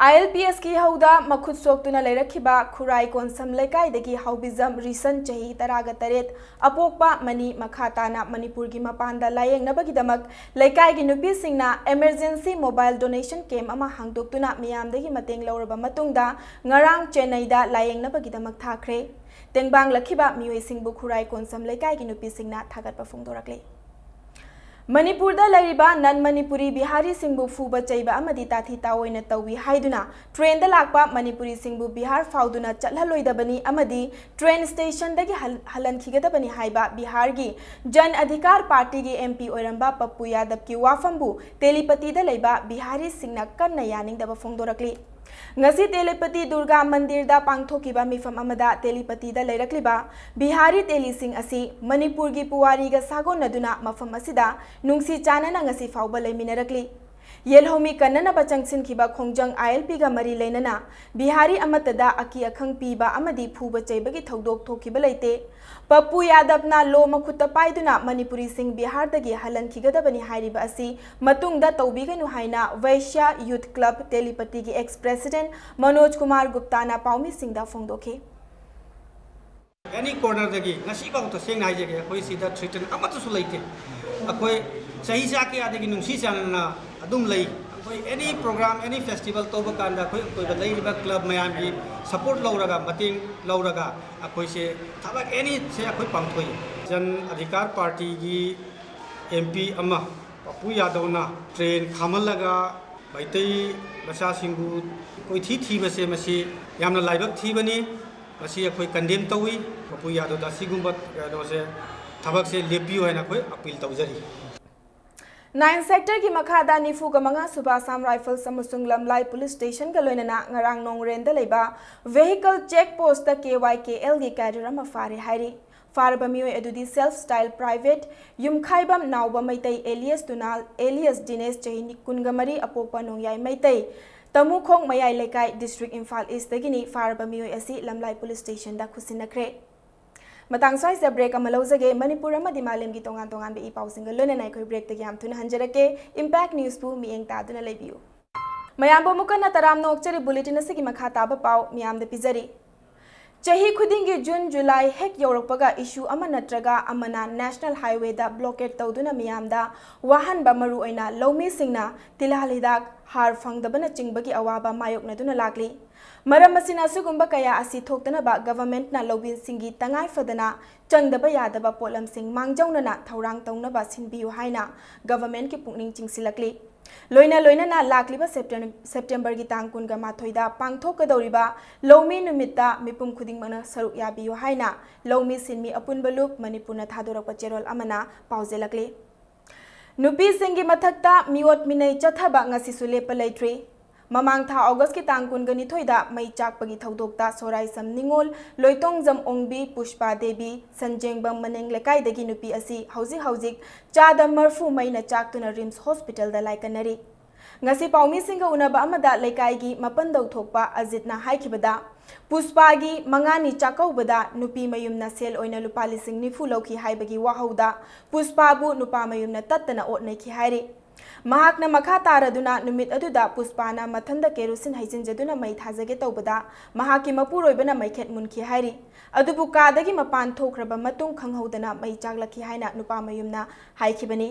ꯑꯥꯏ ꯑꯦꯜ ꯄꯤ ꯑꯦꯁꯀꯤ ꯏꯍꯧꯗ ꯃꯈꯨꯠ ꯁꯣꯛꯇꯨꯅ ꯂꯩꯔꯛꯈꯤꯕ ꯈꯨꯔꯥꯏ ꯀꯣꯟꯁꯝ ꯂꯩꯀꯥꯏꯗꯒꯤ ꯍꯥꯎꯕꯤꯖꯝ ꯔꯤꯁꯟ, ꯆꯍꯤ ꯇꯔꯥꯒ ꯇꯔꯦꯠ, ꯑꯄꯣꯛꯄ ꯃꯅꯤ ꯃꯈꯥ ꯇꯥꯅ ꯃꯅꯤꯄꯨꯔꯒꯤ ꯃꯄꯥꯟꯗ ꯂꯥꯌꯦꯡꯅꯕꯒꯤꯗꯃꯛ ꯂꯩꯀꯥꯏꯒꯤ ꯅꯨꯄꯤꯁꯤꯡꯅ emergency mobile donation camp ꯑꯃ ꯍꯥꯡꯗꯣꯛꯇꯨꯅ ꯃꯤꯌꯥꯝꯗꯒꯤ ꯃꯇꯦꯡ ꯂꯧꯔꯕ ꯃꯇꯨꯡꯗ ꯉꯔꯥꯡ ꯆꯦꯟꯅꯩꯗ ꯂꯥꯌꯦꯡꯅꯕꯒꯤꯗꯃꯛ ꯊꯥꯈ꯭ꯔꯦ꯫ ꯇꯦꯡꯕꯥꯡꯂꯛꯈꯤꯕ ꯃꯤꯑꯣꯏꯁꯤꯡꯕꯨ ꯈꯨꯔꯥꯏ ꯀꯣꯟꯁꯝ ꯂꯩꯀꯥꯏꯒꯤ ꯅꯨꯄꯤꯁꯤꯡꯅ ꯊꯥꯒꯠꯄ ꯐꯣꯡꯗꯣꯔꯛꯂꯤ꯫ ꯃꯅꯤꯄꯨꯔꯗ ꯂꯩꯔꯤꯕ non ꯃꯅꯤꯄꯨꯔꯤ ꯕꯤꯍꯥꯔꯤꯁꯤꯡꯕꯨ ꯐꯨꯕ ꯆꯩꯕ ꯑꯃꯗꯤ ꯇꯥꯊꯤ ꯇꯥꯑꯣꯏꯅ ꯇꯧꯏ ꯍꯥꯏꯗꯨꯅ ꯇ꯭ꯔꯦꯟꯗ ꯂꯥꯛꯄ ꯃꯅꯤꯄꯨꯔꯤꯁꯤꯡꯕꯨ ꯕꯤꯍꯥꯔ ꯐꯥꯎꯗꯨꯅ ꯆꯠꯍꯜꯂꯣꯏꯗꯕꯅꯤ ꯑꯃꯗꯤ ꯇ꯭ꯔꯦꯟ ꯁ꯭ꯇꯦꯁꯟꯗꯒꯤ ꯍꯜ-, ꯍꯜꯍꯟꯈꯤꯒꯗꯕꯅꯤ ꯍꯥꯏꯕ ꯕꯤꯍꯥꯔꯒꯤ ꯖꯟ ꯑꯙꯤꯀꯥꯔ ꯄꯥꯔꯇꯤꯒꯤ ꯑꯦꯝ ꯄꯤ ꯑꯣꯏꯔꯝꯕ ꯄꯞꯄꯨ ꯌꯥꯗꯕꯀꯤ ꯋꯥꯐꯝꯕꯨ ꯇꯦꯂꯤꯄꯇꯤꯗ ꯂꯩꯕ ꯕꯤꯍꯥꯔꯤꯁꯤꯡꯅ ꯀꯟꯅ ꯌꯥꯅꯤꯡꯗꯕ ꯐꯣꯡꯗꯣꯔꯛꯂꯤ꯫ ꯉꯁꯤ ꯇꯦꯂꯤꯄꯇꯤ ꯗꯨꯔꯒꯥ ꯃꯟꯗꯤꯔꯗ ꯄꯥꯡꯊꯣꯛꯈꯤꯕ ꯃꯤꯐꯝ ꯑꯃꯗ ꯇꯦꯂꯤꯄꯇꯤꯗ ꯂꯩꯔꯛꯂꯤꯕ ꯕꯤꯍꯥꯔꯤ ꯇꯦꯂꯤꯁꯤꯡ ꯑꯁꯤ ꯃꯅꯤꯄꯨꯔꯒꯤ ꯄꯨꯋꯥꯔꯤꯒ ꯁꯥꯒꯣꯟꯅꯗꯨꯅ ꯃꯐꯝ ꯑꯁꯤꯗ ꯅꯨꯡꯁꯤ ꯆꯥꯟꯅꯅ ꯉꯁꯤ ꯐꯥꯎꯕ ꯂꯩꯃꯤꯟꯅꯔꯛꯂꯤ꯫ ꯌꯦꯜꯍꯧꯃꯤ ꯀꯟꯅꯅꯕ ꯆꯪꯁꯤꯟꯈꯤꯕ ꯈꯣꯡꯖꯪ ꯑꯥꯏ ꯑꯦꯜ ꯄꯤꯒ ꯃꯔꯤ ꯂꯩꯅꯅ ꯕꯤꯍꯥꯔꯤ ꯑꯃꯠꯇꯗ ꯑꯀꯤ ꯑꯈꯪ ꯄꯤꯕ ꯑꯃꯗꯤ ꯐꯨꯕ ꯆꯩꯕꯒꯤ ꯊꯧꯗꯣꯛ ꯊꯣꯛꯈꯤꯕ ꯂꯩꯇꯦ꯫ ꯄꯞꯄꯨ ꯌꯥꯗꯕꯅ ꯂꯣ ꯃꯈꯨꯠꯇ ꯄꯥꯏꯗꯨꯅ ꯃꯅꯤꯄꯨꯔꯤꯁꯤꯡ ꯕꯤꯍꯥꯔꯗꯒꯤ ꯍꯜꯍꯟꯈꯤꯒꯗꯕꯅꯤ ꯍꯥꯏꯔꯤꯕ ꯑꯁꯤ ꯃꯇꯨꯡꯗ ꯇꯧꯕꯤꯒꯅꯨ ꯍꯥꯏꯅ ꯚꯩꯁ꯭ꯌꯥ ꯌꯨꯊ ꯀ꯭ꯂꯕ ꯇꯦꯂꯤꯄꯇꯤꯒꯤ ꯑꯦꯛꯁ ꯄ꯭ꯔꯦꯁꯤꯗꯦꯟꯠ ꯃꯅꯣꯖ ꯀꯨꯃꯥꯔ ꯒꯨꯞꯇꯥꯅ ꯄꯥꯎꯃꯤꯁꯤꯡꯗ ꯐꯣꯡꯗꯣꯛꯈꯤ꯫ ꯑꯦꯅꯤ ꯀꯣꯔꯅꯔꯗꯒꯤ ꯉꯁꯤꯐꯥꯎ ꯇꯁꯦꯡꯅ ꯍꯥꯏꯖꯒꯦ, ꯑꯩꯈꯣꯏ ꯁꯤꯗ ꯊ꯭ꯔꯤꯇꯟ ꯑꯃꯠꯇꯁꯨ ꯂꯩꯇꯦ꯫ ꯑꯩꯈꯣꯏ ꯆꯍꯤ ꯆꯥ ꯀꯌꯥꯗꯒꯤ ꯅꯨꯡꯁꯤ ꯆꯥꯟꯅꯅ ꯑꯗꯨꯝ ꯂꯩ꯫ ꯑꯩꯈꯣꯏ ꯑꯦꯅꯤ ꯄ꯭ꯔꯣꯒ꯭ꯔꯥꯝ, ꯑꯦꯅꯤ ꯐꯦꯁꯇꯤꯚꯦꯜ ꯇꯧꯕ ꯀꯥꯟꯗ ꯑꯩꯈꯣꯏ ꯑꯀꯣꯏꯕ ꯂꯩꯔꯤꯕ ꯀ꯭ꯂꯕ ꯃꯌꯥꯝꯒꯤ ꯁꯄꯣꯔꯠ ꯂꯧꯔꯒ, ꯃꯇꯦꯡ ꯂꯧꯔꯒ ꯑꯩꯈꯣꯏꯁꯦ ꯊꯕꯛ ꯑꯦꯅꯤꯁꯦ ꯑꯩꯈꯣꯏ ꯄꯥꯡꯊꯣꯛꯏ꯫ ꯖꯟ ꯑꯙꯤꯀꯥꯔ ꯄꯥꯔꯇꯤꯒꯤ ꯑꯦꯝ ꯄꯤ ꯑꯃ ꯄꯄꯨ ꯌꯥꯗꯧꯅ ꯇ꯭ꯔꯦꯟ ꯈꯥꯝꯍꯜꯂꯒ ꯃꯩꯇꯩ ꯃꯆꯥꯁꯤꯡꯕꯨ ꯀꯣꯏꯊꯤ ꯊꯤꯕꯁꯦ, ꯃꯁꯤ ꯌꯥꯝꯅ ꯂꯥꯏꯕꯛ ꯊꯤꯕꯅꯤ꯫ ꯃꯁꯤ ꯑꯩꯈꯣꯏ ꯀꯟꯗꯦꯝ ꯇꯧꯏ꯫ ꯄꯄꯨ ꯌꯥꯗꯧꯗ ꯑꯁꯤꯒꯨꯝꯕ ꯀꯩꯅꯣꯁꯦ, ꯊꯕꯛꯁꯦ ꯂꯦꯞꯄꯤꯌꯨ ꯍꯥꯏꯅ ꯑꯩꯈꯣꯏ ꯑꯄꯤꯜ ꯇꯧꯖꯔꯤ꯫ ꯅꯥꯏꯟ ꯁꯦꯛꯇꯔꯒꯤ ꯃꯈꯥꯗ ꯅꯤꯐꯨꯒ ꯃꯉꯥ ꯁꯨꯕ ꯑꯁꯥꯝ ꯔꯥꯏꯐꯜꯁ ꯑꯃꯁꯨꯡ ꯂꯝꯂꯥꯏ ꯄꯨꯂꯤꯁ ꯁ꯭ꯇꯦꯁꯟꯒ ꯂꯣꯏꯅꯅ ꯉꯔꯥꯡ ꯅꯣꯡꯔꯦꯟꯗ ꯂꯩꯕ vehicle check post K Y K ꯑꯦꯜꯒꯤ ꯀꯦꯗꯔ ꯑꯃ ꯐꯥꯔꯦ ꯍꯥꯏꯔꯤ꯫ ꯐꯥꯔꯕ ꯃꯤꯑꯣꯏ ꯑꯗꯨꯗꯤ ꯁꯦꯜꯐ ꯁ꯭ꯇꯥꯏꯜ ꯄ꯭ꯔꯥꯏꯚꯦꯠ ꯌꯨꯝꯈꯥꯏꯕꯝ ꯅꯥꯎꯕ ꯃꯩꯇꯩ ꯑꯦꯂꯤꯌꯁ ꯇꯨꯅꯥꯜ ꯑꯦꯂꯤꯌꯁ ꯗꯤꯅꯦꯁ, ꯆꯍꯤ ꯀꯨꯟꯒ ꯃꯔꯤ, ꯑꯄꯣꯛꯄ ꯅꯣꯡꯌꯥꯏ ꯃꯩꯇꯩ, ꯇꯃꯨꯈꯣꯡ ꯃꯌꯥꯏ ꯂꯩꯀꯥꯏ, ꯗꯤꯁꯇ꯭ꯔꯤꯛ ꯏꯝꯐꯥꯜ ꯏꯁꯇꯒꯤꯅꯤ꯫ ꯐꯥꯔꯕ ꯃꯤꯑꯣꯏ ꯑꯁꯤ ꯂꯝꯂꯥꯏ ꯄꯨꯂꯤꯁ ꯁ꯭ꯇꯦꯁꯟꯗ ꯈꯨꯠꯁꯤꯟꯅꯈ꯭ꯔꯦ꯫ ꯃꯇꯥꯡ ꯁ꯭ꯋꯥꯏꯁꯤꯗ ꯕ꯭ꯔꯦꯛ ꯑꯃ ꯂꯧꯖꯒꯦ꯫ ꯃꯅꯤꯄꯨꯔ ꯑꯃꯗꯤ ꯃꯥꯂꯦꯝꯒꯤ ꯇꯣꯉꯥꯟ ꯇꯣꯉꯥꯟꯕ ꯏ ꯄꯥꯎꯁꯤꯡꯒ ꯂꯣꯏꯅꯅ ꯑꯩꯈꯣꯏ ꯕ꯭ꯔꯦꯛꯇꯒꯤ ꯌꯥꯝ ꯊꯨꯅ ꯍꯟꯖꯔꯛꯀꯦ꯫ ꯏꯝꯄꯦꯛ ꯅ꯭ꯌꯨꯁꯄꯨ ꯃꯤꯠꯌꯦꯡ ꯇꯥꯗꯨꯅ ꯂꯩꯕꯤꯌꯨ꯫ ꯃꯌꯥꯝꯕꯨ ꯑꯃꯨꯛ ꯍꯟꯅ ꯇꯔꯥꯝꯅ ꯑꯣꯛꯆꯔꯤ꯫ ꯕꯨꯂꯦꯇꯤꯟ ꯑꯁꯤꯒꯤ ꯃꯈꯥ ꯇꯥꯕ ꯄꯥꯎ ꯃꯤꯌꯥꯝꯗ ꯄꯤꯖꯔꯤ꯫ ꯆꯍꯤ ꯈꯨꯗꯤꯡꯒꯤ ꯖꯨꯟ, ꯖꯨꯂꯥꯏ ꯍꯦꯛ ꯌꯧꯔꯛꯄꯒ ꯏꯁꯨ ꯑꯃ ꯅꯠꯇ꯭ꯔꯒ ꯑꯃꯅ ꯅꯦꯁꯅꯦꯜ ꯍꯥꯏꯋꯦꯗ ꯕ꯭ꯂꯣꯀꯦꯠ ꯇꯧꯗꯨꯅ ꯃꯤꯌꯥꯝꯗ ꯋꯥꯍꯟꯕ, ꯃꯔꯨꯑꯣꯏꯅ ꯂꯧꯃꯤꯁꯤꯡꯅ ꯇꯤꯜꯍꯥꯜ ꯍꯤꯗꯥꯛ, ꯍꯥꯔ ꯐꯪꯗꯕꯅꯆꯤꯡꯕꯒꯤ ꯑꯋꯥꯕ ꯃꯥꯌꯣꯛꯅꯗꯨꯅ ꯂꯥꯛꯂꯤ꯫ ꯃꯔꯝ ꯑꯁꯤꯅ ꯑꯁꯤꯒꯨꯝꯕ ꯀꯌꯥ ꯑꯁꯤ ꯊꯣꯛꯇꯅꯕ ꯒꯚꯔꯟꯃꯦꯟꯠꯅ ꯂꯧꯃꯤꯁꯤꯡꯒꯤ ꯇꯉꯥꯏ ꯐꯗꯅ ꯆꯪꯗꯕ ꯌꯥꯗꯕ ꯄꯣꯠꯂꯝꯁꯤꯡ ꯃꯥꯡꯖꯧꯅꯅ ꯊꯧꯔꯥꯡ ꯇꯧꯅꯕ ꯁꯤꯟꯕꯤꯌꯨ ꯍꯥꯏꯅ ꯒꯚꯔꯟꯃꯦꯟꯠꯀꯤ ꯄꯨꯛꯅꯤꯡ ꯆꯤꯡꯁꯤꯜꯂꯛꯂꯤ꯫ ꯂꯣꯏꯅ ꯂꯣꯏꯅꯅ ꯂꯥꯛꯂꯤꯕ ꯁꯦꯞꯇꯦꯝ-, ꯁꯦꯞꯇꯦꯝꯕꯔꯒꯤ ꯇꯥꯡ ꯀꯨꯟꯒ ꯃꯥꯊꯣꯏꯗ ꯄꯥꯡꯊꯣꯛꯀꯗꯧꯔꯤꯕ ꯂꯧꯃꯤ ꯅꯨꯃꯤꯠꯇ ꯃꯤꯄꯨꯝ ꯈꯨꯗꯤꯡꯃꯛꯅ ꯁꯔꯨꯛ ꯌꯥꯕꯤꯌꯨ ꯍꯥꯏꯅ ꯂꯧꯃꯤ ꯁꯤꯟꯃꯤ ꯑꯄꯨꯟꯕ ꯂꯨꯞ ꯃꯅꯤꯄꯨꯔꯅ ꯊꯥꯗꯣꯔꯛꯄ ꯆꯦꯔꯣꯜ ꯑꯃꯅ ꯄꯥꯎꯖꯦꯜꯂꯛꯂꯤ꯫ ꯅꯨꯄꯤꯁꯤꯡꯒꯤ ꯃꯊꯛꯇ ꯃꯤꯑꯣꯠ ꯃꯤꯅꯩ ꯆꯠꯊꯕ ꯉꯁꯤꯁꯨ ꯂꯦꯞꯄ ꯂꯩꯇ꯭ꯔꯤ꯫ ꯃꯃꯥꯡ ꯊꯥ ꯑꯣꯒꯁꯀꯤ ꯇꯥꯡ ꯀꯨꯟꯒ ꯅꯤꯊꯣꯏꯗ ꯃꯩ ꯆꯥꯛꯄꯒꯤ ꯊꯧꯗꯣꯛꯇ ꯁꯣꯔꯥꯏꯁꯝ ꯅꯤꯉꯣꯜ, ꯂꯣꯏꯇꯣꯡꯖꯝ ꯑꯣꯡꯕꯤ, ꯄꯨꯁꯄꯥ ꯗꯦꯕꯤ, ꯁꯟꯖꯦꯡꯕꯝ ꯃꯅꯤꯡ ꯂꯩꯀꯥꯏꯗꯒꯤ ꯅꯨꯄꯤ ꯑꯁꯤ ꯍꯧꯖꯤꯛ ꯍꯧꯖꯤꯛ ꯆꯥꯗ ꯃꯔꯐꯨ ꯃꯩꯅ ꯆꯥꯛꯇꯨꯅ ꯔꯤꯝꯁ ꯍꯣꯁꯄꯤꯇꯥꯜꯗ ꯂꯥꯏꯀꯠꯅꯔꯤ꯫ ꯉꯁꯤ ꯄꯥꯎꯃꯤꯁꯤꯡꯒ ꯎꯅꯕ ꯑꯃꯗ ꯂꯩꯀꯥꯏꯒꯤ ꯃꯄꯟꯗꯧ ꯊꯣꯛꯄ ꯑꯖꯤꯠꯅ ꯍꯥꯏꯈꯤꯕꯗ, ꯄꯨꯁꯄꯥꯒꯤ ꯃꯉꯥꯅꯤ ꯆꯥꯛꯀꯧꯕꯗ ꯅꯨꯄꯤ ꯃꯌꯨꯝꯅ ꯁꯦꯜ ꯑꯣꯏꯅ ꯂꯨꯄꯥ ꯂꯤꯁꯤꯡ ꯅꯤꯐꯨ ꯂꯧꯈꯤ ꯍꯥꯏꯕꯒꯤ ꯋꯥꯍꯧꯗ ꯄꯨꯁꯄꯥꯕꯨ ꯅꯨꯄꯥ ꯃꯌꯨꯝꯅ ꯇꯠꯇꯅ ꯑꯣꯠ ꯅꯩꯈꯤ ꯍꯥꯏꯔꯤ꯫ ꯃꯍꯥꯛꯅ ꯃꯈꯥ ꯇꯥꯔꯗꯨꯅ ꯅꯨꯃꯤꯠ ꯑꯗꯨꯗ ꯄꯨꯁꯄꯥꯅ ꯃꯊꯟꯗ ꯀꯦꯔꯣꯁꯤꯟ ꯍꯩꯖꯤꯟꯖꯗꯨꯅ ꯃꯩ ꯊꯥꯖꯒꯦ ꯇꯧꯕꯗ ꯃꯍꯥꯛꯀꯤ ꯃꯄꯨꯔꯣꯏꯕꯅ ꯃꯩꯈꯦꯠ ꯃꯨꯟꯈꯤ ꯍꯥꯏꯔꯤ꯫ ꯑꯗꯨꯕꯨ ꯀꯥꯗꯒꯤ ꯃꯄꯥꯟ ꯊꯣꯛꯈ꯭ꯔꯕ ꯃꯇꯨꯡ ꯈꯪꯍꯧꯗꯅ ꯃꯩ ꯆꯥꯛꯂꯛꯈꯤ ꯍꯥꯏꯅ ꯅꯨꯄꯥ ꯃꯌꯨꯝꯅ ꯍꯥꯏꯈꯤꯕꯅꯤ꯫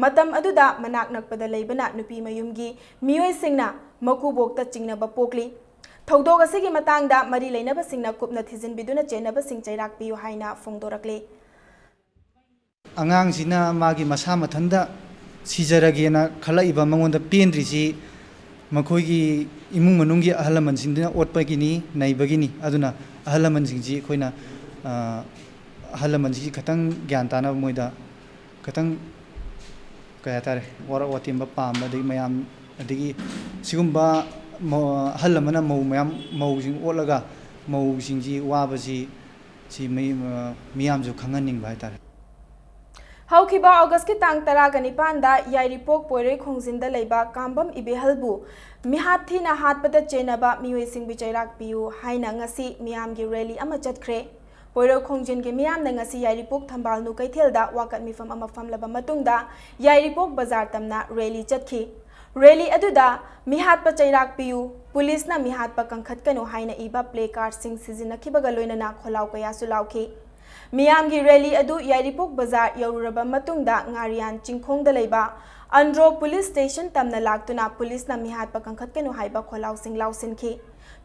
ꯃꯇꯝ ꯑꯗꯨꯗ ꯃꯅꯥꯛ ꯅꯛꯄꯗ ꯂꯩꯕꯅ ꯅꯨꯄꯤ ꯃꯌꯨꯝꯒꯤ ꯃꯤꯑꯣꯏꯁꯤꯡꯅ ꯃꯀꯨꯕꯣꯛꯇ ꯆꯤꯡꯅꯕ ꯄꯣꯛꯂꯤ꯫ ꯊꯧꯗꯣꯛ ꯑꯁꯤꯒꯤ ꯃꯇꯥꯡꯗ ꯃꯔꯤ ꯂꯩꯅꯕꯁꯤꯡꯅ ꯀꯨꯞꯅ ꯊꯤꯖꯤꯟꯕꯤꯗꯨꯅ ꯆꯦꯟꯅꯕꯁꯤꯡ ꯆꯩꯔꯥꯛ ꯄꯤꯌꯨ ꯍꯥꯏꯅ ꯐꯣꯡꯗꯣꯔꯛꯂꯤ꯫ ꯑꯉꯥꯡꯁꯤꯅ ꯃꯥꯒꯤ ꯃꯁꯥ ꯃꯊꯟꯇ ꯁꯤꯖꯔꯒꯦꯅ ꯈꯜꯂꯛꯏꯕ, ꯃꯉꯣꯟꯗ ꯄꯦꯟꯗ꯭ꯔꯤꯁꯤ ꯃꯈꯣꯏꯒꯤ ꯏꯃꯨꯡ ꯃꯅꯨꯡꯒꯤ ꯑꯍꯜ ꯂꯃꯟꯁꯤꯡꯗꯨꯅ ꯑꯣꯠꯄꯒꯤꯅꯤ, ꯅꯩꯕꯒꯤꯅꯤ꯫ ꯑꯗꯨꯅ ꯑꯍꯜ ꯂꯃꯟꯁꯤꯡꯁꯤ ꯑꯩꯈꯣꯏꯅ, ꯑ, ꯑꯍꯜ ꯂꯃꯟꯁꯤ ꯈꯤꯇꯪ ꯒ꯭ꯌꯥꯟ ꯇꯥꯅꯕ, ꯃꯣꯏꯗ ꯈꯤꯇꯪ, ꯀꯩ ꯍꯥꯏꯇꯥꯔꯦ, ꯋꯥꯔꯛ ꯋꯥꯇꯦꯝꯕ ꯄꯥꯝꯕ, ꯑꯗꯒꯤ ꯃꯌꯥꯝ, ꯑꯗꯒꯤ ꯁꯤꯒꯨꯝꯕ ꯃꯧ-, ꯑꯍꯜ ꯑꯃꯅ ꯃꯧ ꯃꯌꯥꯝ, ꯃꯧꯁꯤꯡ ꯑꯣꯠꯂꯒ ꯃꯧꯁꯤꯡꯁꯤ ꯋꯥꯕꯁꯤ, ꯁꯤ ꯃꯤ-, ꯃꯤꯌꯥꯝꯁꯨ ꯈꯪꯍꯟꯅꯤꯡꯕ ꯍꯥꯏꯇꯥꯔꯦ꯫ ꯍꯧꯈꯤꯕ ꯑꯣꯒꯁꯀꯤ ꯇꯥꯡ ꯇꯔꯥꯒ ꯅꯤꯄꯥꯟꯗ ꯌꯥꯏꯔꯤꯄꯣꯛ ꯄꯣꯏꯔꯩ ꯈꯣꯡꯖꯤꯟꯗ ꯂꯩꯕ ꯀꯥꯝꯕꯝ ꯏꯕꯦꯍꯜꯕꯨ ꯃꯤꯍꯥꯠ ꯊꯤꯅ ꯍꯥꯠꯄꯗ ꯆꯦꯟꯅꯕ ꯃꯤꯑꯣꯏꯁꯤꯡꯕꯨ ꯆꯩꯔꯥꯛ ꯄꯤꯌꯨ ꯍꯥꯏꯅ ꯉꯁꯤ ꯃꯤꯌꯥꯝꯒꯤ ꯔꯦꯂꯤ ꯑꯃ ꯆꯠꯈ꯭ꯔꯦ꯫ ꯄꯣꯏꯔꯩ ꯈꯣꯡꯖꯤꯟꯒꯤ ꯃꯤꯌꯥꯝꯅ ꯉꯁꯤ ꯌꯥꯏꯔꯤꯄꯣꯛ ꯊꯝꯕꯥꯜꯅꯨ ꯀꯩꯊꯦꯜꯗ ꯋꯥꯀꯠ ꯃꯤꯐꯝ ꯑꯃ ꯐꯝꯂꯕ ꯃꯇꯨꯡꯗ ꯌꯥꯏꯔꯤꯄꯣꯛ ꯕꯖꯥꯔ ꯇꯝꯅ ꯔꯦꯂꯤ ꯆꯠꯈꯤ꯫ ꯔꯦꯂꯤ ꯑꯗꯨꯗ "ꯃꯤꯍꯥꯠꯄ ꯆꯩꯔꯥꯛ ꯄꯤꯌꯨ, ꯄꯨꯂꯤꯁꯅ ꯃꯤꯍꯥꯠꯄ ꯀꯟꯈꯠꯀꯅꯨ" ꯍꯥꯏꯅ ꯏꯕ ꯄ꯭ꯂꯦ ꯀꯥꯔꯗꯁꯤꯡ ꯁꯤꯖꯤꯟꯅꯈꯤꯕꯒ ꯂꯣꯏꯅꯅ ꯈꯣꯜꯂꯥꯎ ꯀꯌꯥꯁꯨ ꯂꯥꯎꯈꯤ꯫ ꯃꯤꯌꯥꯝꯒꯤ ꯔꯦꯂꯤ ꯑꯗꯨ ꯌꯥꯏꯔꯤꯄꯣꯛ ꯕꯖꯥꯔ ꯌꯧꯔꯨꯔꯕ ꯃꯇꯨꯡꯗ ꯉꯥꯔꯤꯌꯥꯟ ꯆꯤꯡꯈꯣꯡꯗ ꯂꯩꯕ ꯑꯟꯗ꯭ꯔꯣ ꯄꯨꯂꯤꯁ ꯁ꯭ꯇꯦꯁꯟ ꯇꯝꯅ ꯂꯥꯛꯇꯨꯅ ꯄꯨꯂꯤꯁꯅ ꯃꯤꯍꯥꯠꯄ ꯀꯟꯈꯠꯀꯅꯨ ꯍꯥꯏꯕ ꯈꯣꯜꯂꯥꯎꯁꯤꯡ ꯂꯥꯎꯁꯤꯟꯈꯤ꯫